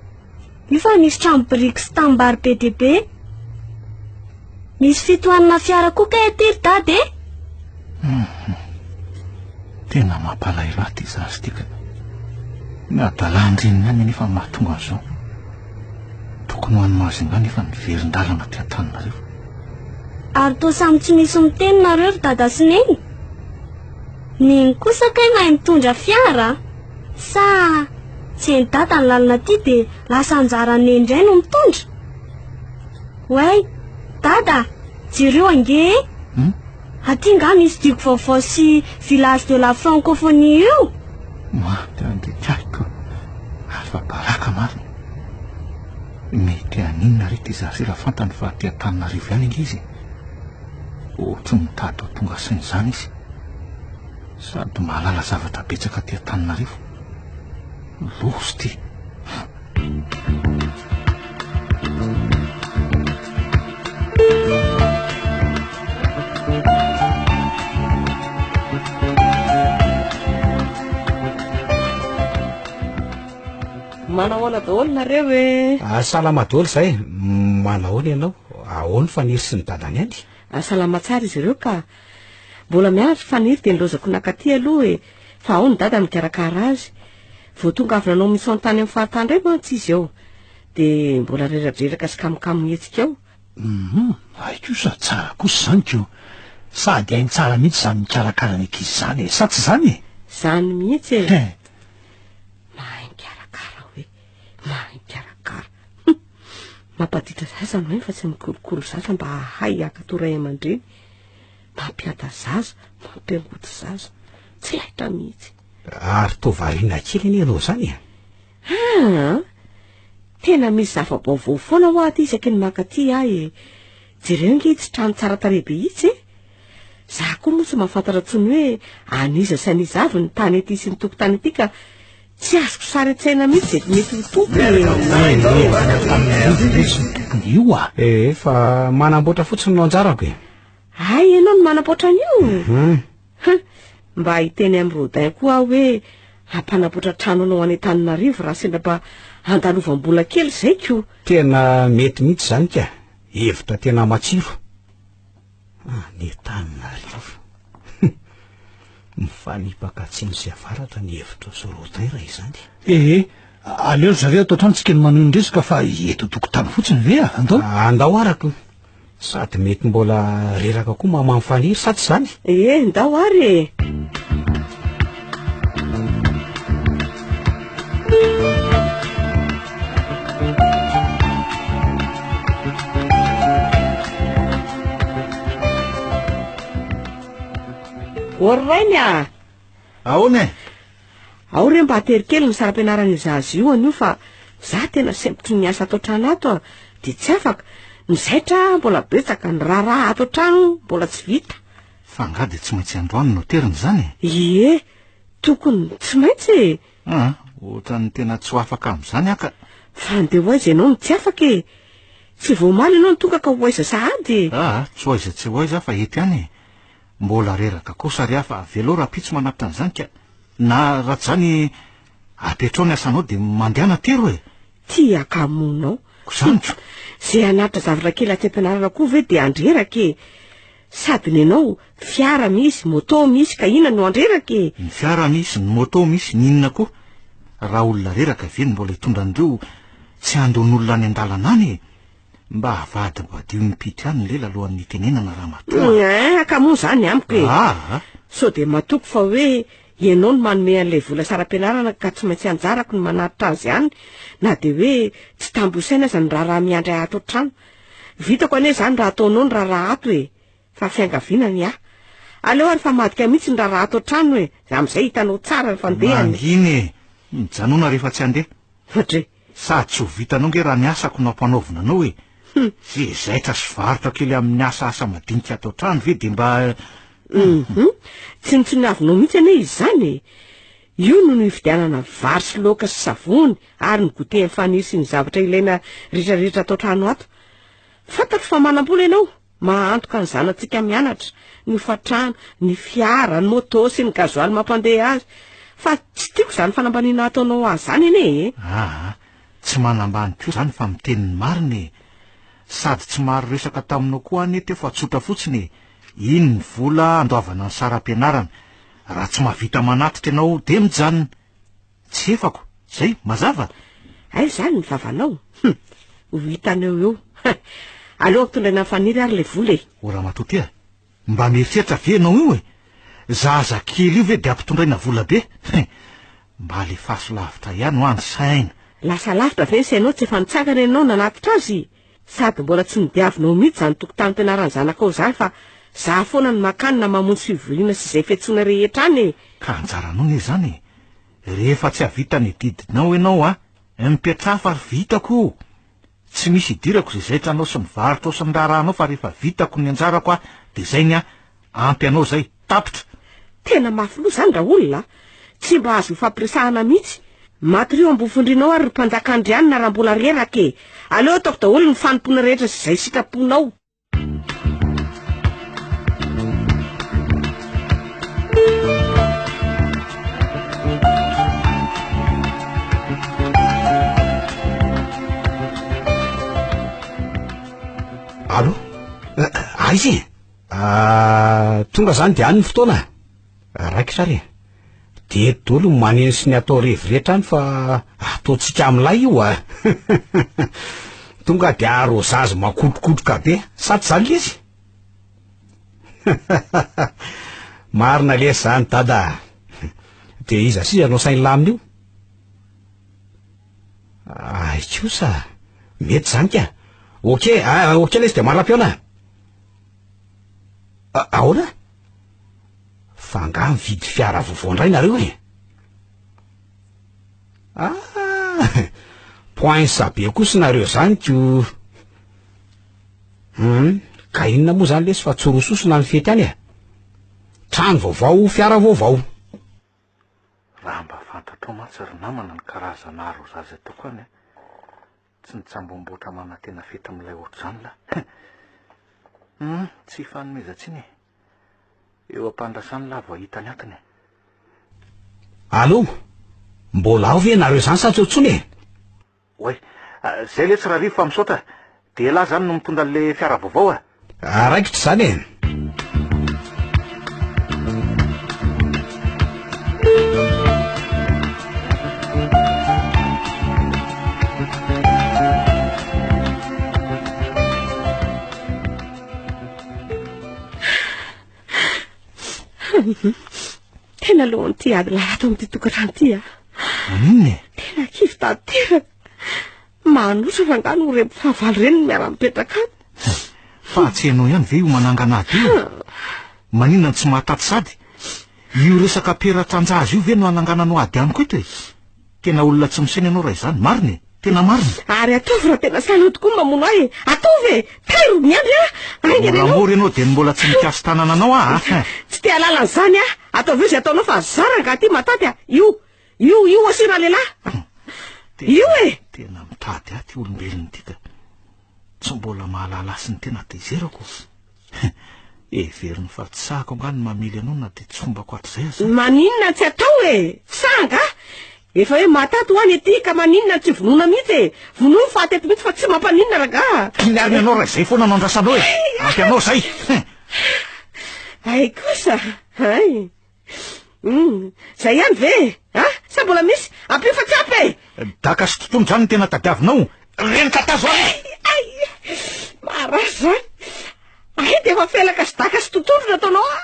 Io fa misy trano biriky sy tanimbary be dia be. Misy fitohanana fiara koa kay aty ry dada e! Tena mampalahelo ahy ity zaza ity ka. Ny hadalan-dreniny ihany anefa no mahatonga an'izao. Tokony ho any Majunga nefa niverin-dalana aty Antananarivo. Ary toa samy tsy misy miteny nareo ry dada sy neny? Neny kosa kay mahay mitondra fiara a! Sa tsy hain'i dada ny lalana aty dia lasa anjaran'i neny indray no mitondra? Oay! Dada! Jereo ange e! Hmm? Aty nga misy digue vaovao sy village de la francophonie io? Maty andrik'ahy ko! Afa-baraka marina! Mety haninona re ity zaza io raha fantany fa aty Antananarivo ihany ange izy e? Ohatry ny mitady ho tonga saina izany izy. Sady mahalala zavatra betsaka aty Antananarivo. Loza ity. Manahoana daholo nareo e? Ah, salama daholo izay. Manahoana ianao? Ahoana Faniry sy ny dadany any? Ah, salama tsara izy ireo ka. Mbola miandry Faniry dia nilaozako nakaty aloha e! Fa ao ny dada mikarakara azy. Vao tonga avy nanao mission tany amin'ny faritany indray mantsy izy eo. Dia mbola reradreraka sy kamokamo mihetsika ao. Hum, hay kosa tsara kosa izany ko! Sady hainy tsara mihitsy izany mikarakara ny ankizy izany e! Sa tsy izany e? Izany mihitsy e! Mahay mikarakara hoe, mahay mikarakara. Hum! Mampaditra zaza no hainy fa tsy mikolokolo zaza mba hahay haka toa ray aman-dreny. Mampiada zaza, mampiangoty zaza. Tsy laitra mihitsy. Ary toa variana kely anie ianao izany e! Aa! Tena misy zava-baovao foana hoa aty isaky ny mankaty aho e! Jereo ange itsy trano tsara tarehy be itsy e! Za koa moa tsy mahafantatra intsony hoe an'iza sy an'iza avy ny tany aty sy ny tokontany aty ka tsy azoko sary an-tsaina mihitsy izay mety ho tompony e! Antananarivo ve tsy ny tompony io a? Ee, fa manamboatra fotsiny no anjarako e! Hay ianao no manamboatra an'io? Hum! Mba hiteny amin'i Rodin koa aho hoe hampanamboatra trano anao any Antananarivo raha sendra mba handalovam-bola kely izay ko! Tena mety mihitsy izany ka! Hevitra tena matsiro. Any Antananarivo. Hum! Mifanipaka atsimo sy avaratra ny hevitrao sy Rodin raha izany. Ee, aleo ry zareo ato an-trano tsika no manohy ny resaka fa eto an-tokotany fotsiny ve a? Andao. Andao araka. Sady mety mbola reraka koa maman Faniry sa tsy izany? Ee, ndao ary e! Ô ry rainy a! Ahoana e? Ao re mba atero kely ny saram-pianaran'io zaza io anio fa za tena sempotry ny asa ato an-trano ato a, dia tsy afaka, ny zaitra mbola betsaka, ny raharaha ato an-trano mbola tsy vita. Fa angaha dia tsy maintsy androany no aterina izany e? Ie, tokony tsy maintsy e! Aa, ohatran'ny tena tsy ho afaka amin'izany aho ka. Fa andeha ho aiza ianao no tsy afaka e? Tsy vao omaly ianao no tonga ka ho aiza sahady e? Aa, tsy ho aiza tsy ho aiza aho fa eto ihany e! Mbola reraka kosa ry aho fa avelao rahampitso manatitra an'izany ka. Na raha tsy izany apetrao ny asanao dia mandehana tero e! Ty akamonao. Ko zany ko! Ze hanatitra zavatra kely atsy am-pianarana koa ve dia handreraka e! Sady nenao fiara misy, moto misy ka inona no handreraka e! Ny fiara misy, ny moto misy, ny inona koa? Raha olona reraka ve no mbola hitondra an'ireo tsy handon'olona any an-dalana any e! Mba avadibadio impito ihany ny lela alohan'ny hitenenana ramatoa a! Eeh, ka moa izany amiko e! Aa! Sao dia matoky fa hoe ianao no manome an'ilay vola saram-pianarana ka tsy maintsy anjarako ny manatitra azy any na dia hoe tsy tambo isaina aza ny raharaha miandry ahy ato an-trano. Vitako anie izany raha ataonao ny raharaha ato e! Fa fiangaviana ny ahy. Aleo ary famadika mihitsy ny raharaha ato an-trano e! Amin'izay hitanao tsara ny fandehany. Mangina e! Mijanona rehefa tsy handeha. Dre. Sady tsy ho vitanao nge raha ny asako no ampanaovina anao e! Ze zaitra sy varotra kely amin'ny asa asa madinika ato an-trano ve dia mba. Hum! Tsinontsinoavinao mihitsy anie izany e! Io no nividianana vary sy laoka sy savony ary ny goûter an'i Faniry sy ny zavatra ilaina rehetrarehetra ato an-trano ato. Fantatro fa manam-bola ianao. Maha-antoka ny zanatsika mianatra, ny hofantrano, ny fiara, ny moto sy ny gasoil mampandeha azy. Fa tsy tiako izany fanambaniana ataonao azy izany anie e! Aa, tsy manambany koa izany fa miteny ny marina e! Sady tsy maro resaka taminao koa anie teo fa tsotra fotsiny e! Iny ny vola andoavana ny saram-pianarana, raha tsy mahavita manatitra ianao dia mijanona. Tsy efako, zay, mazava? Aiza izany ny vavanao? Hum! Ho hitanao eo. Aleo ampitondraina an'i Faniry ary ilay vola e! O ramatoa ty a! Mba mieritreritra ve ianao io e? Zaza kely io ve dia ampitondraina vola be? Hein! Mba alefaso lavitra ihany hoa ny saina. Lasa lavitra ve ny sainao tsy efa nitsangana ianao nanatitra azy? Sady mbola tsy nodiavinao mihitsy izany tokotanim-pianaran'ny zanakao izany fa za foana no makany na mamonjy fivoriana sy izay fiantsoana rehetra any e! Ka anjaranao anie izany e! Rehefa tsy hahavita ny adidinao ianao a! Mipetraha fa vitako io! Tsy misy idirako izay zaitranao sy ny varotrao sy ny raharahanao fa rehefa vitako ny anjarako a! Dia izay ny ahy! Ampy anao izay! Tapitra! Tena mafy loha izany raolona a! Tsy mba azo ifampiresahana mihitsy! Matoria eo ambofondrinao ary ry mpanjaka Andrianina raha mbola reraka e! Aleo ataoko daholo ny fanompoana rehetra sy izay sitraponao! Allô? Aiza e? Ah, tonga zany de any ny fotoana. Raikitra ary e. De eto daholo ny maneno sy ny atao revy rehetra any fa ataontsika amin'ilay io a. Tonga de arrosage makotrokotroka be. Sa tsy zany lesy? Marina lesy zany dada a. De iza sy iza no asain'lah amin'io? Ay kosa, mety zany ka. Ok, ah, ok lesy de mandra-pihaona. Ahoana? Fa angaha mividy fiara vaovao indray nareo e? Ah, poinsa be kosa nareo zany ko. Hum, ka inona moa zany lesy fa tsy roa sosona ny fety any e? Trano vaovao, fiara vaovao. Raha mba fantatrao mantsy ry namana ny karazana arrosage ataoko any a, tsy nitsambomboatra manantena fety milay ohatr'izany lah. Hum, tsy hifanomezan-tsiny e. Eo am-pandrasany lah vao hita ny antony e. Allô? Mbola ao ve nareo zany sa tsy ao tsony e? Oay, zay letsy Rarivo fa misaotra, de elah zany no mitondra an'le fiara vaovao a! Raikitra izany e! Tena alohan'ity ady lahy ato amin'ity tokantrano ity ah. Maninona e? Tena kivy tanteraka. Manotra fa angaha no ireny mpifahavalo ireny no miara-mipetraka any. Fa tsy hainao ihany ve io manangana ady io? Maninona no tsy mahataty sady? Io resaka peratran-jaza io ve no hanangananao ady amiko eto e? Tena olona tsy misaina ianao raha izany, marina e! Tena marina! Ary ataovy raha tena sahinao tokoa ny mamono ahy e! Ataovy e! Tairo, miandry aho! Haingana ianao! Moramora ianao dia ny mbola tsy mikasi-tanana anao aho a! Tsy te hahalala an'izany aho! Ataovy eo izay ataonao fa zara angaha ity mataty a! Io! Io! Io asiana lehilahy! Io e! Tena mitady ahy ity olombelona ity ka! Tsy mbola mahalala ahy sy ny tena hatezerako. Heveriny fa tsy sahako angaha ny mamely anao na dia tsy fombako hatrizay aza. Maninona tsy atao e! Tsy sahy angaha? Efa hoe maty ato ho any ety ka maninona tsy vonoina mihitsy e! Vonoy ny faty eto mihitsy fa tsy mampaninona rangaha. Tiany ary ny anao raha izay foana no andrasanao e! Ampy anao izay! Hay kosa! Hay! Hum, zay ihany ve e? A? Sa mbola misy? Ampio fa tsy ampy e! Daka sy totono zany no tena tadiavinao? Reny katazo any! Ay! Marary zany! Ay, dia efa felaka sy daka sy totono no ataonao a!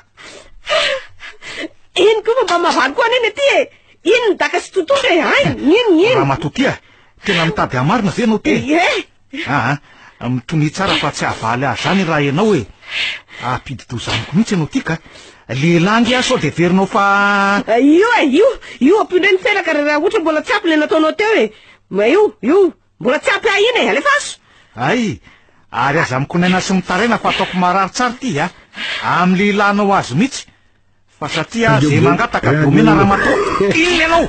Iny koa fa mba mahavaly koa anie ny aty e! Iny ny daka sy totono e! Ay, iny, iny! Ramatoa tia, tena mitady hamarina ve ianao ty e? Ie! Aa, mitonia tsara fa tsy havaly ahy zany raha ianao e. Hampidi-doza amiko mihitsy ianao ty ka. Lehilahy ange aho sao dia heverinao fa. Io e, io, io ampio indray ny felaka raha ohatra mbola tsy ampy ilay nataonao teo e. Ma io, io, mbola tsy ampy ahy iny e, alefaso. Hay, ary aza mikonaina sy mitaraina fa ataoko marary tsara ity a. Amin'ny lehilahinao azy mihitsy. Fa satria ze mangataka de omena ramatoa. Inona ianao?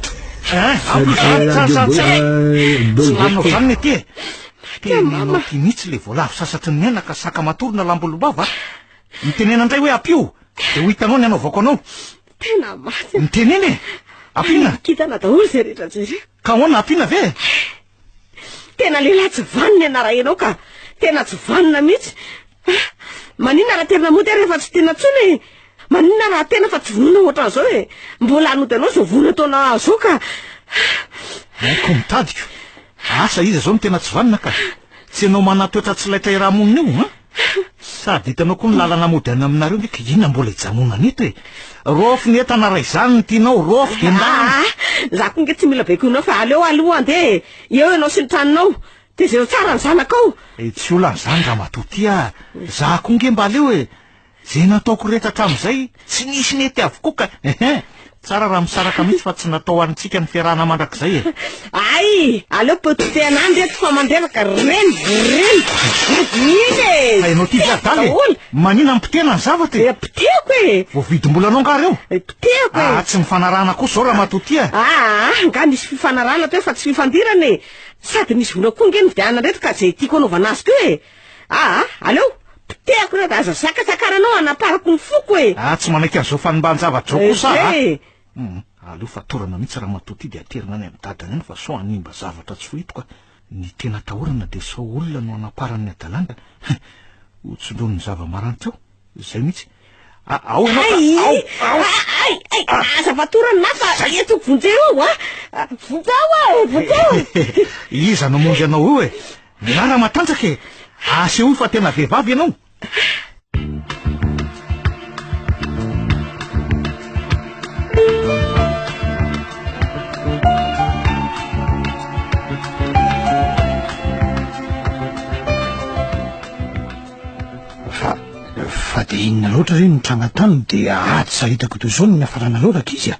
Hein, ampy izany, tsara tsara tsara. Tsy laninao zany ny aty e. Tenenao ty mihitsy le voalavo sasatry ny menaka saka matory na lambolobava. Mitenena indray hoe ampio, de ho hitanao ny hanaovako anao. Tena maty. Mitenena e. Ampiana. Kintana daholo izay rehetra jereo. Ka ahoana ampiana ve? Tena lehilahy tsy vanona ianao raha ianao ka. Tena tsy vanona mihitsy. Maninona raha terina mody aho rehefa tsy tiana intsony e? Maninona raha tena fa tsy vonona ohatran'izao e? Mbola hanody anao izao vono ataonao ahy izao ka. Haiko mitadiko. Asa iza izao no tena tsy vanona ka. Tsy ianao manan-toetra tsy laitra iaraha-monina io an? Sady hitanao koa ny lalana mody any aminareo nge ka inona mbola hijanonana eto e? Raofy ny entana raha izany no tianao, raofy dia ndany. Ah, za koa nge tsy mila baikoinao fa aleo aloha andeha e. Eo ianao sy ny tranonao. Tezero tsara ny zanakao. Eh, tsy olana izany ramatoa ty ah. Za koa nge mba aleo e. Ze nataoko rehetra hatramin'izay, tsy nisy nety avokoa ka. Ehe, tsara raha misaraka mihitsy fa tsy natao ho antsika ny fiarahana mandrakizay e. Ay, aleo potipotehana any reto fa mandreraka reny, reny. Iny e. Fa ianao ty ve adala e? Manina ny potehana ny zavatra e? Eh, potehako e. Voavidim-bolanao nga reo? Eh, potehako e. Ah, tsy nifanarahana kosa zao ramatoa ty ah. Ah, nga nisy fifanarahana teo fa tsy fifandirana e. Sady nisy vola koa nge nividianana reto ka zay tiako anaovana azy koa e. Aa, aleo, potehako reto, aza zakazakaranao anaparako ny foko e. Ah, tsy manaiky an'izao fanimban-javatra izao kosa aho a. Ehe. Hum, aleo fatorana mihitsy ramatoa ity dia aterina any amin'ny dadany any fa sao hanimba zavatra tsy ho eto ka. Ny tena atahorana dia sao olona no anaparan'ny hadalana ka ho tsindronin'ny zava-maranitra ao. Izay mihitsy. Ao ianao ka, ao, ao. Ay, ay, aza fatorana na fa entiko vonjeo ao a. Vonjeo e, vonjeo e. Iza no hamonjy anao eo e? Miala matanjaka e. Asehoy fa tena vehivavy ianao. Fa, fa dia inona loatra re no nitranga tany dia ady saritaka toy izao no niafaranareo rankizy a?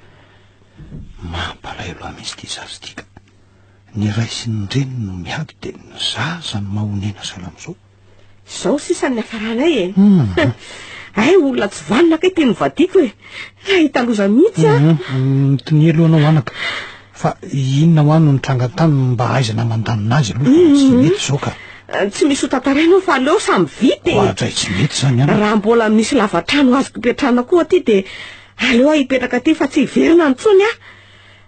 Mampalahelo ahy mihitsy ity zaza ity ka. Ny ray sy ny reny no miady dia ny zaza no mahonena sahala amin'izao. Izao sisa ny niafaranay e. Hmm. Hay olona tsy vanona kay ity novadiako e. Nahita loza mihitsy aho. Hmm, Mitonia aloha anao anaka. Fa inona ho no nitranga tany mba hahaizana mandamina azy aloha fa tsy mety izao ka. Tsy misy ho tantaraina eo fa aleo samy vita e. Ohatray tsy mety izany anaka. Raha mbola misy lavatrano azoko ipetrahana koa aty dia aleo aho hipetraka aty fa tsy hiverina intsony aho.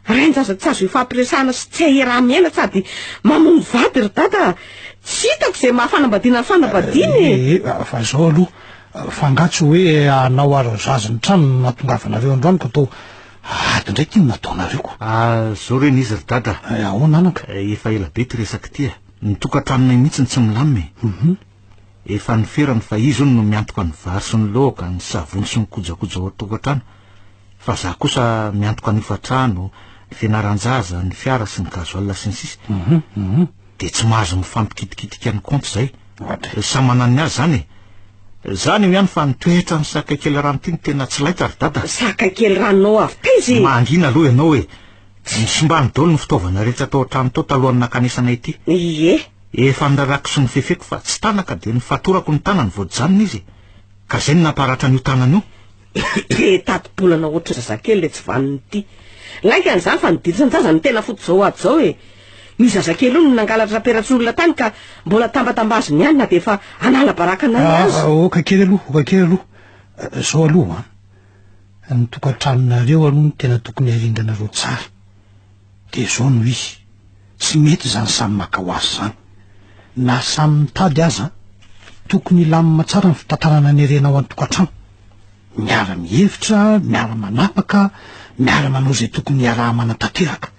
Rain-jaza tsy azo ifampiresahana sy tsy hay iaraha-miaina sady mamono vady ry dada a! Tsy hitako izay maha fanambadiana ny fanambadiana e! Ee, fa izao aloha, fa angaha tsy hoe hanao arrosage ny trano no nahatongavanareo androany ka toa ady indray ity no nataonareo ko. Ah, zao re ny izy ry dada. Eh, ahoana anaka? Efa ela be ity resaka ity e. Ny tokantranonay mihitsy no tsy milamina e. Mhm. Efa noferany fa izy hono no miantoka ny vary sy ny laoka, ny savony sy ny kojakoja ao an-tokantrano. Fa za kosa miantoka ny hofantrano, ny fianaran-jaza, ny fiara sy ny gasoil sy ny sisa. Mhm, mhm. Dia tsy mahazo mifampikitikitika ny kaonty zay. Samy manana ny azy zany e. Zany eo ihany fa ny toetran'ny sakay kely rano ity no tena tsy laitra ry dada. Sakay kely ranonao avy taiza e? Mangina aloha ianao e. Nisimbany daholo ny fitaovana rehetra tao an-trano tao talohan'ny nankanesana ity. Ie. Efa nirarako sy nofefeko fa tsy tana ka dia nofatorako ny tanany vao nijanona izy e. Ka zay no namparatra an'io tanany io. Dia tati-bolana ohatry ny zazakely ilay tsy vanona ity. Laingany izany fa ny ditran-jaza no tena foto izao ady izao e. Io zazakely io no nangalatra peratr'olona tany ka mbola tambatambaziny ihany na dia efa hanala baraka anay ah, aza. Ah, oka kely aloha, oka kely aloha. Eh, zao aloha an. Ny tokantranonareo aloha no tena tokony harindranareo tsara. Dia zao no izy. Tsy mety izany samy maka ho azy izany. Na samy mitady aza, tokony hilamina tsara ny fitantanana ny harena ao an-tokantrano. Miara-mihevitra, miara-manapaka, miara-manao izay tokony hiaraha-manatanteraka.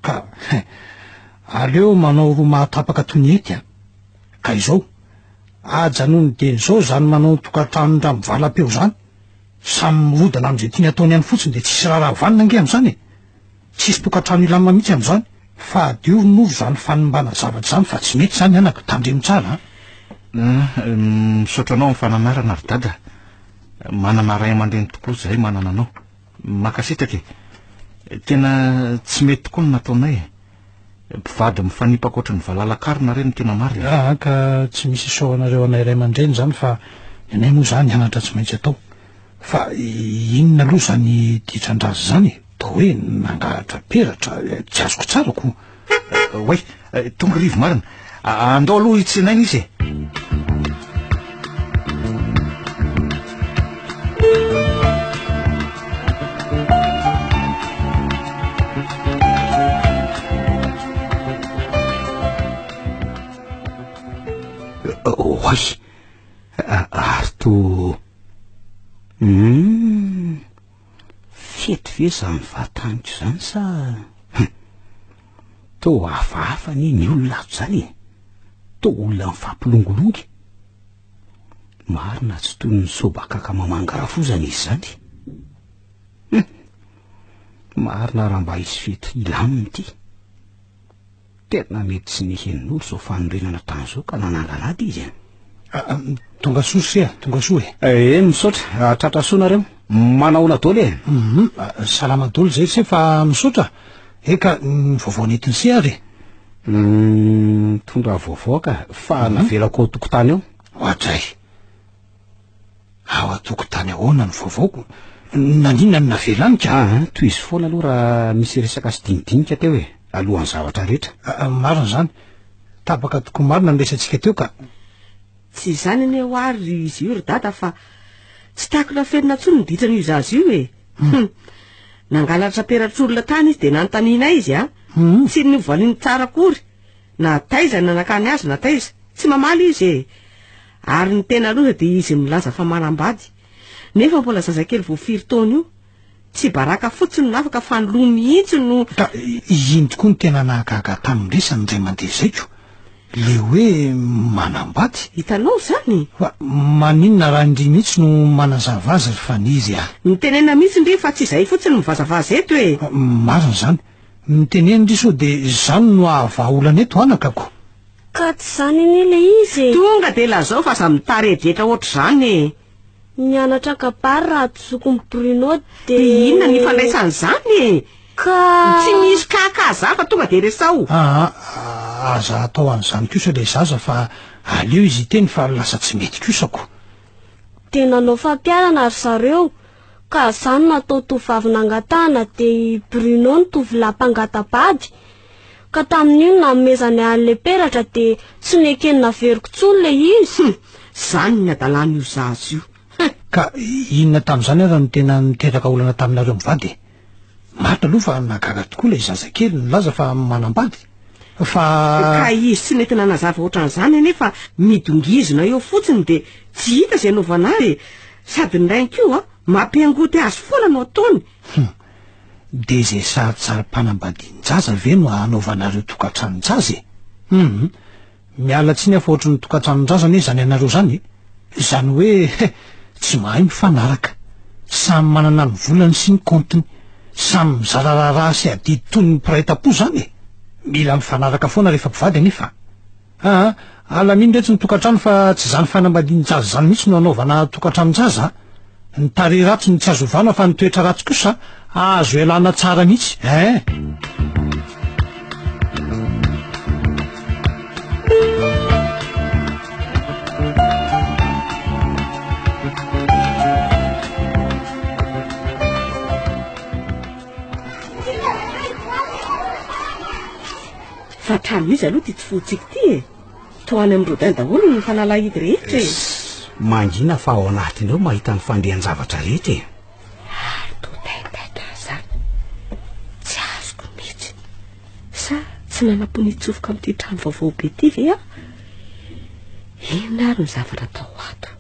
Ka aleo manao roa mahatapaka toy ny hety a! Ka izao, ajanony dieny izao izany manao ny tokantranon-dra mivalam-peo izany. Samy mirodana amin'izay tiany ataony any fotsiny dia tsisy raharaha vanona ange amin'izany e! Tsisy tokantrano hilamina mihitsy amin'izany. Fa adio ry Noro izany fanimbana zavatra izany fa tsy mety izany anaka, tandremo tsara an! Misaotra anao amin'ny fananarana ry dada. Manana ray aman-dreny tokoa izahay manana anao. Mankasitraka e. Tena tsy mety tokoa ny nataonay e. Mpivady mifanipaka ohatry ny valala karona re no tena marina e. Aa ka tsy misy isaoranareo anay ray aman-dreny izany fa ny anay moa izany anatra tsy maintsy atao. Fa inona aloha izany ditran-draza izany e? Toa hoe nangalatra peratra, tsy azoko tsara ko. Oay, tonga Rivo marina. Andao aloha hitsenaina izy e. Oay, ary toa... Hum, fety ve izany fahataniko izany sa... Toa hafahafa anie ny olona ato izany e! Toa olona mifampilongilongy. Marina tsy toy ny sobakaka mamanga rafozana izy izany. Hum! Marina raha mba hisy fety hilamina ity. Tena mety tsy nisy henon'olo izao fanorenana tany izao ka nanangana ady izy e. Ah, ah, tonga soa se a, tonga soa e. Eh, misaotra, ah, tratra soa nareo. Manahoana daholo e? Mhm, ah, salama daholo zay se fa misaotra. Eka, ny vaovao nentin'i se ary e. Mm, mitondra vaovao ka, fa mhm. navelako ao tokotany ao. Oadray. Ao an-tokotany ahoana ny vaovaoko? Naninona no navela any ka? Ah, tohizo foana aloha raha misy resaka sy dinidinika teo e, alohan'ny zavatra rehetra. Ah, ah, marina izany. Tapaka tokoa marina ny resatsika teo ka. Tsy izany anie hoa ry izy io ry dada fa tsy takona afenina intsony ny ditran'io zaza io e. Hmm. Nangalatra peratr'olona tany izy dia nanontanianay izy a. Hmm. Tsy novaliany tsara akory. Na taiza na nakany azy na taiza. Tsy mamaly izy e. Ary ny tena loza dia izy milaza fa manambady. Nefa mbola zazakely vao firy taona io. Tsy baraka fotsiny no afaka fa ny loha mihitsy no. Ka iny tokoa no tena nahagaga tamin'ny resany indray mandeha izay ko. Le hoe manambady. Hitanao izany? Fa maninona raha ndry mihitsy no manazava azy ry Faniry a? Mitenena mihitsy ndry fa tsy izahay fotsiny no mivazavaza eto e! Marina izany. Mitenena ndry sao dia izany no hahavaha olana eto anaka ko. Ka tsy izany anie ilay izy e! Tonga dia lazao fa aza mitaredretra ohatr'izany e! Nianatra kabary raha zokin'i Bruno dia. Dia inona ny ifandraisan'izany e? Ka. Tsy misy kaka za fa tonga dia resaho. Aa, aza atao an'izany kosa ilay zaza fa aleo izy hiteny fa lasa tsy mety kosa ko. Dia nanao fampiharana ry zareo ka za no natao tovovavy nangatahana dia i Bruno no tovolahy mpangata-bady. Ka tamin'io no nanomezany ahy an'ilay peratra dia tsy nekeny naveriko intsony ilay izy. Hum! Zany ny adalan'io zaza io. Hum! Ka inona tamin'izany ary no tena niteraka olana taminareo mivady e? Marina aloha fa nahagaga tokoa ilay zazakely nilaza fa manambady fa. Ka izy tsy nety nanazava ohatran'izany anefa midongizina eo fotsiny dia tsy hita izay anaovana azy e! Sady ny rainy koa mampiangoty azy foana no ataony. Hum! Dia izay sarintsarim-panambadian-jaza ve no hanaovanareo tokantranon-jaza e? Hum! Miala tsiny aho fa ohatry ny tokantranon-jaza anie izany anareo izany e! Izany hoe tsy mahay mifanaraka. Samy manana ny volany sy ny kaontiny. Samy mizara raharaha sy adidy toy ny mpiray tampo izany e! Mila mifanaraka foana rehefa mpivady anefa. Aa, alamino retsy ny tokantrano fa tsy izany fanambadian-jaza izany mihitsy no anaovana tokantranon-jaza a! Ny tarehy ratsy no tsy azo ovana fa ny toetra ratsy kosa azo ialana tsara mihitsy eh! Fa trano iza aloha ity tsofohintsika ity e? Toa any amin'ny Rodin daholo ny fanalahidy rehetra e! Mangina fa ao anatiny ao mahita ny fandehan-javatra rehetra e! Ary toa taitaitra izany. Tsy azoko mihitsy. Sa tsy nanam-po ny hitsofoka amin'ity trano vaovao be ity ve aho? Inona ary no zavatra atao ato?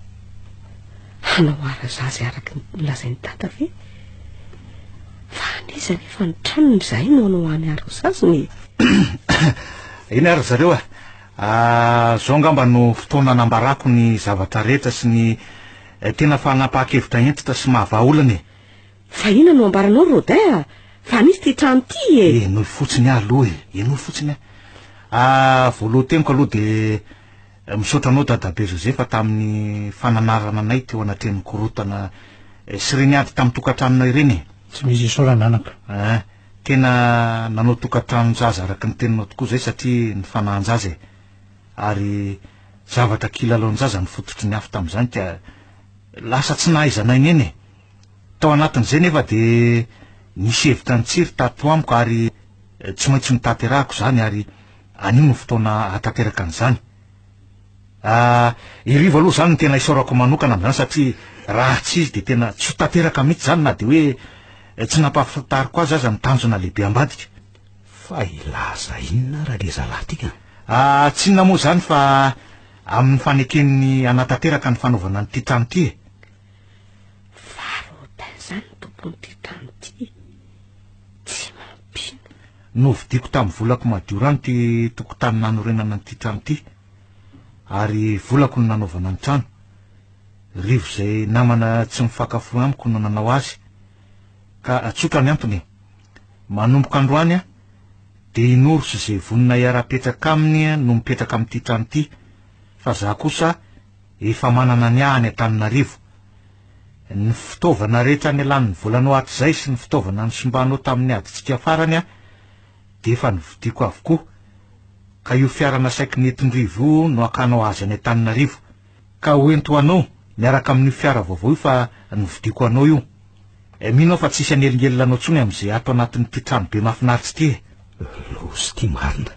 Hanao ara-zaza araka ny nolazain'i Dada ve? Fa an'iza anefa ny tranony izahay no hanao any ara-zaziny e? Eny ary ry zareo a! Ah, zao angamba no fotoana anambarako ny zavatra rehetra sy ny eh, tena fanapahan-kevitra hentitra sy mahavaha olana e! Fa inona no ambaranao ry Rodin a? Fa an'iza ity trano ity e? Henoy fotsiny aho aloha e! Henoy fotsiny aho. Ah, voalohan-teniko aloha dia Misaotra anao Dadabe Joseph tamin'ny fananarana anay teo anatrehan'ny korontana sy ireny ady tamin'ny tokantranonay ireny e. Tsy misy isaorana anaka. Eh, tena nanao tokantranon-jaza araka ny teninao tokoa izay satria ny fanahin-jaza e. Ary zavatra kilalaon-jaza no fototry ny afo tamin'izany ka lasa tsy nahaizanay neny e. Tao anatin'izay nefa dia nisy hevitra nitsiry tato amiko ary tsy maintsy notanterahako izany ary Anio no fotoana hahatanteraka an'izany. Ah, i Rivo aloha izany no tena isaorako manokana amin'izany satria raha tsy izy dia tena tsy ho tanteraka mihitsy izany na dia hoe tsy nampahafantariko azy aza ny tanjona lehibe ambadika. Fa hilaza inona ary le zalahy ty ka? Ah, tsy inona moa izany fa amin'ny faneken'ny hanatanteraka ny fanaovana an'ity trano ity e. Fa Rodin izany no tompon'ity trano ity. Tsy mampino. Novidiako tamin'ny volako madio rano ity tokotany nanorenana an'ity trano ity, ary volako no nanaovana ny trano. Rivo izay namana tsy mifankafohy amiko no nanao azy. Ka tsotra ny antony e. Manomboka androany aho, dia i Noro sy izay vonona hiara-petraka aminy no mipetraka amin'ity trano ity, fa za kosa efa manana ny ahy any Antananarivo. Ny fitaovana rehetra nialan'ny volanao hatrizay sy ny fitaovana nosimbanao tamin'ny adintsika farany dia efa novidiako avokoa, ka io fiara nasaiko nentin-dRivo io no hakanao azy any Antananarivo. Ka ho ento ho anao miaraka amin'io fiara vaovao io fa novidiako ho anao io. Mino aho fa tsy hisy hanelingelina anao intsony amin'izay ato anatin'ity trano be mahafinaritra ity e! Loza ity marina.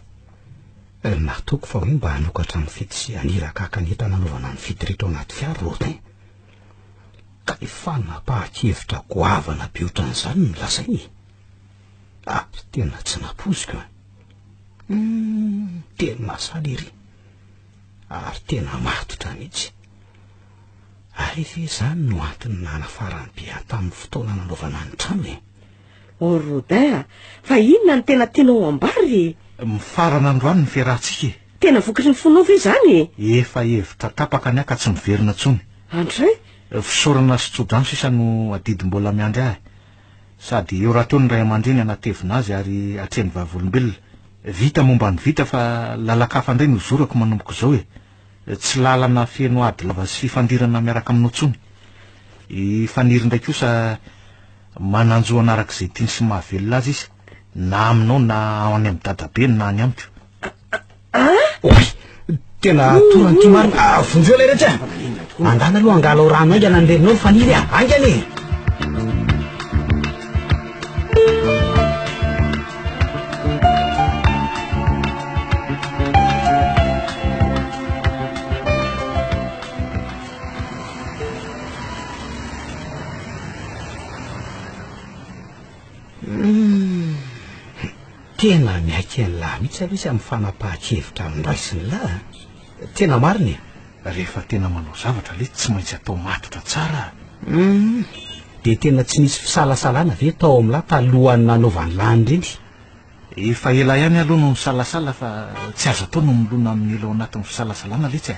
Nataoko fa hoe mba hanokatra ny fety sy haniraka haka ny entana hanaovana ny fety rehetra ao anaty fiara Rodin. Ka fanapahan-kevitra goavana be ohatran'izany no lazainy e! Ary tena tsy nampoiziko an! Hum, tena mahasaly ery! Ary tena matotra mihitsy. Ary ve izany no antony nanafaran'i Bea tamin'ny fotoana nanaovana ny trano e? Oh Rodin a! Fa inona no tena tianao ambara e? Mifarana androany ny fiarahantsika e! Tena vokatry ny fonao ve izany e? Efa hevitra tapaka ny ahy ka tsy miverina intsony. Andray? Fisaorana sy tso-drano sisa no adidy mbola miandry ahy. Sady eo rahateo ny ray aman-dreny hanatevina azy ary hatrehin'ny vavolombelona. Vita momba ny vita fa lalan-kafa indray no zorako manomboka izao e! Tsy lalana feno ady lava sy fifandirana miaraka aminao intsony. I Faniry indray kosa manan-jo hanaraka izay tiany sy mahavelona azy izy, na aminao na any amin'i dadabeny na any amiko. Oay! Tena toran'ity marina. Ah, vonjeo ilay rehetra. Andana aloha angalao rano haingana ny reninao Faniry a. Haingana e. Tena miaiky an'lah mihitsy aloha izy amin'ny fanapahan-kevitra noraisin'lah a! Tena marina e! Rehefa tena manao zavatra le tsy maintsy atao matotra tsara a! Humm! Dia tena tsy nisy fisalasalana ve tao amin'lah talohan'ny nanaovan'lah an'ireny? Efa ela ihany aloha no nisalasala fa tsy azo atao no milona amin'ny ela ao anatin'ny fisalasalana letsy a!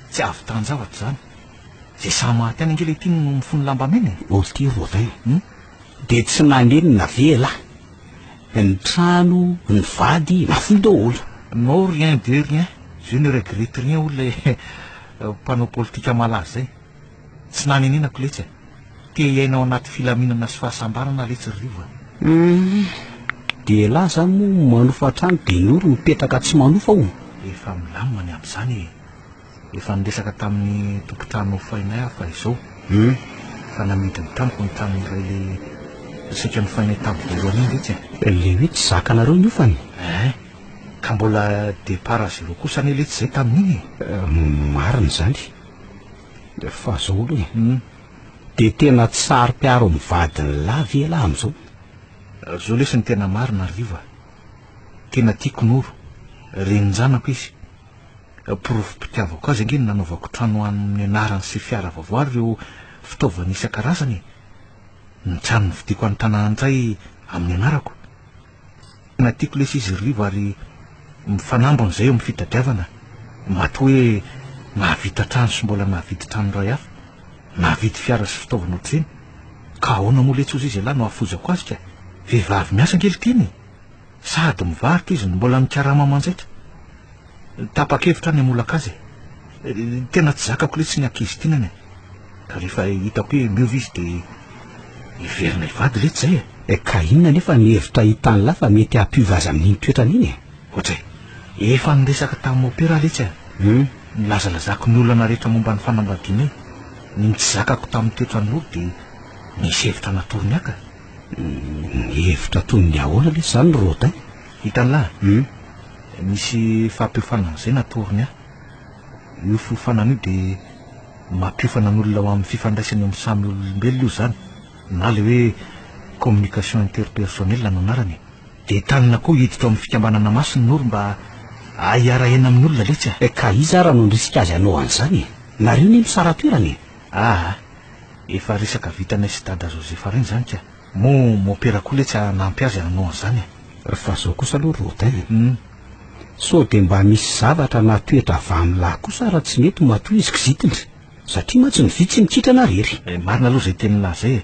Tsy ahavitan-javatra izany. Izay sahy maty any ange le ity no mifono lambamena e! Olty Rodin, dia tsy nanenina ve elah? Ny trano, ny vady, nafoy daholo. Non rien de rien, je ne regrette rien hoy ilay mpanao politika malaza izay. Tsy nanenenako letsy e! Te hiaina ao anaty filaminana sy fahasambarana letsy ry Rivo a! Humm! Dia elah zany moa manofa trano dia Noro mipetraka tsy manofa o! Efa milamina ny amin'izany e! Efa niresaka tamin'ny tompon-trano nofainay aho fa izao. Hum. Fa namidiny tamiko ny trano iray le saika nofainay tamin'ny voalohany iny letsy e. Le hoe tsy zakanareo ny hofany? Ein. Ka mbola départ à zéro kosa anie letsy izay tamin'iny e. Marina izany. Fa zao aloha e. Hum. Dia tena tsy saro-piaro amin'ny vadin'lah ve elah amin'izao? Zao lesy ny tena marina ry Rivo a. Tena tiako Noro. Renin-janako izy. Porofom-pitiavako azy ange ny nanaovako trano amin'ny anarany sy fiara vaovao ary ireo fitaovana isan-karazany e! Ny trano novidiako any tanàna indray amin'ny anarako. Tena tiako lesy izy ry Rivo ary mifanambina izay eo amin'ny fitadiavana. Matoa hoe nahavita trano sy mbola nahavidy trano iray hafa, nahavidy fiara sy fitaovana ohatr'ireny. Ka ahoana moa letsy hozy izy ialahy no hahafoizako azy ka? Vehivavy miasa ange ry tiana e! Sady mivarotra izy no mbola mikarama manjaitra. Tapa-kevitra aho ny hamolaka azy e. Tena tsy zakako letsy ny ankizy tianany e. Ka rehefa hitako hoe miova izy dia hiverina hivady letsy zay e. Ka inona anefa ny hevitra hitan'lah fa mety hampiova azy amin'iny toetrany iny e? Ohatra e, efa niresaka tamin'i Mopera aho letsy e. Nilazalazako ny olana rehetra momba ny fanambadianay. Ny tsy zakako tamin'ny toetran'i Noro dia nisy hevitra natorony ahy ka. Hevitra toy ny ahoana lesy izany ry Rodin? Hitan'lah? Hum. Misy fampiofanana izay natorony ahy. Io fiofanana io dia mampiofana ny olona ho amin'ny fifandraisana eo amin'ny samy olombelona io izany, na ilay hoe communication interpersonnelle no anarany e. Dia entanina koa hiditra ao amin'ny fikambanana masina Noro mba hahay hiara-hiaina amin'ny olona letsy a. Ka iza ara no nirisika azy hanao an'izany e? Nareo anie misara-toerana e! Aa! Efa resaka vitanay sy dada Josefa reny zany ka. Moa mopera koa letsy hanampy azy hanao an'izany e. Fa zao kosa aloha ry Rodin e. Sao dia mba misy zavatra na toetra avy amin'lah kosa ara tsy mety matoa izy kizitina. Satria mantsy ny vy tsy mikitrana rery. Marina aloha izay tenin'lah zay e.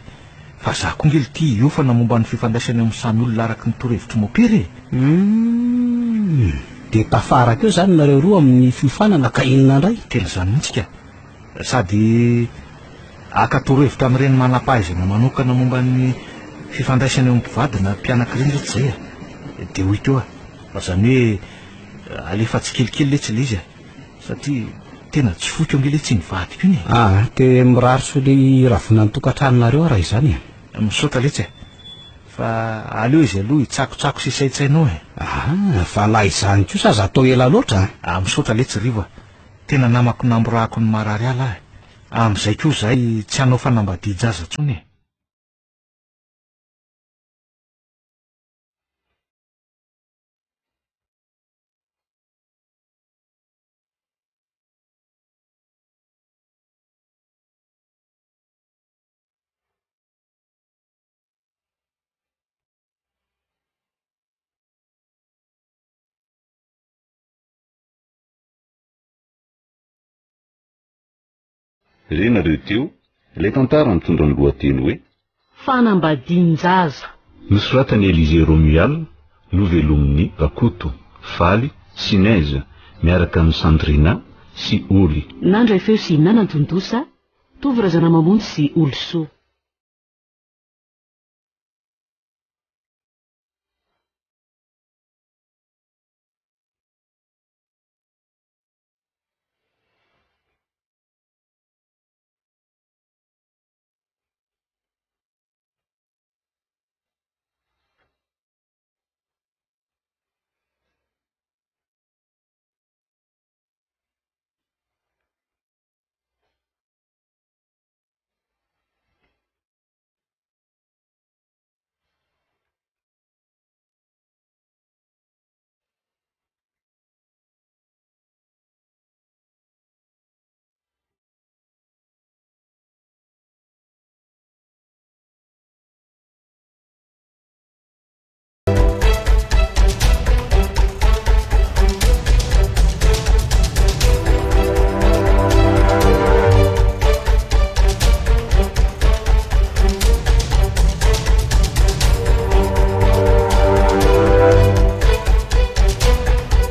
Fa za koa nge lty hiofana momba ny fifandraisana eo amin'ny samy olona araka ny torohevitr'i mopera e. Humm. Dia tafaraka eo zany nareo roa amin'ny fiofanana ka inona indray? Tena izany mihitsy ka. Sady haka torohevitra amin'ireny manam-pahaizana manokana momba ny fifandraisana eo amin'ny mpivady na mpianaka ireny letsy izay e! Dia hoy teo aho, fa izany hoe alefa tsikelikely letsy ilay izy e! Satria tena tsy foiko ange letsy iny vadiko iny e! Ah, dia mirary soa ilay hiravonan'ny tokantranonareo aho raha izany e! Misaotra letsy e! Fa aleo izy aloha hitsakotsako sy hisaintsaina ao e! Ah, fa na izany kosa aza atao ela loatra a! Ah, misaotra letsy Rivo a! Tena namako namborahako ny marary ahy lahy. Amin'izay koa izahay tsy hanao fanambadian-jaza intsony e. Renareo teo ilay tantara mitondra ny lohateny hoe. Fanambadian-jaza. Nosoratan'i Elysée Romuald, novelomin'i Rakoto, Faly, sy Neige, miaraka amin'i Sandrina sy Oly. Nandray feo sy nanantontosa, Tovo Razanamamonjy sy Olisoa.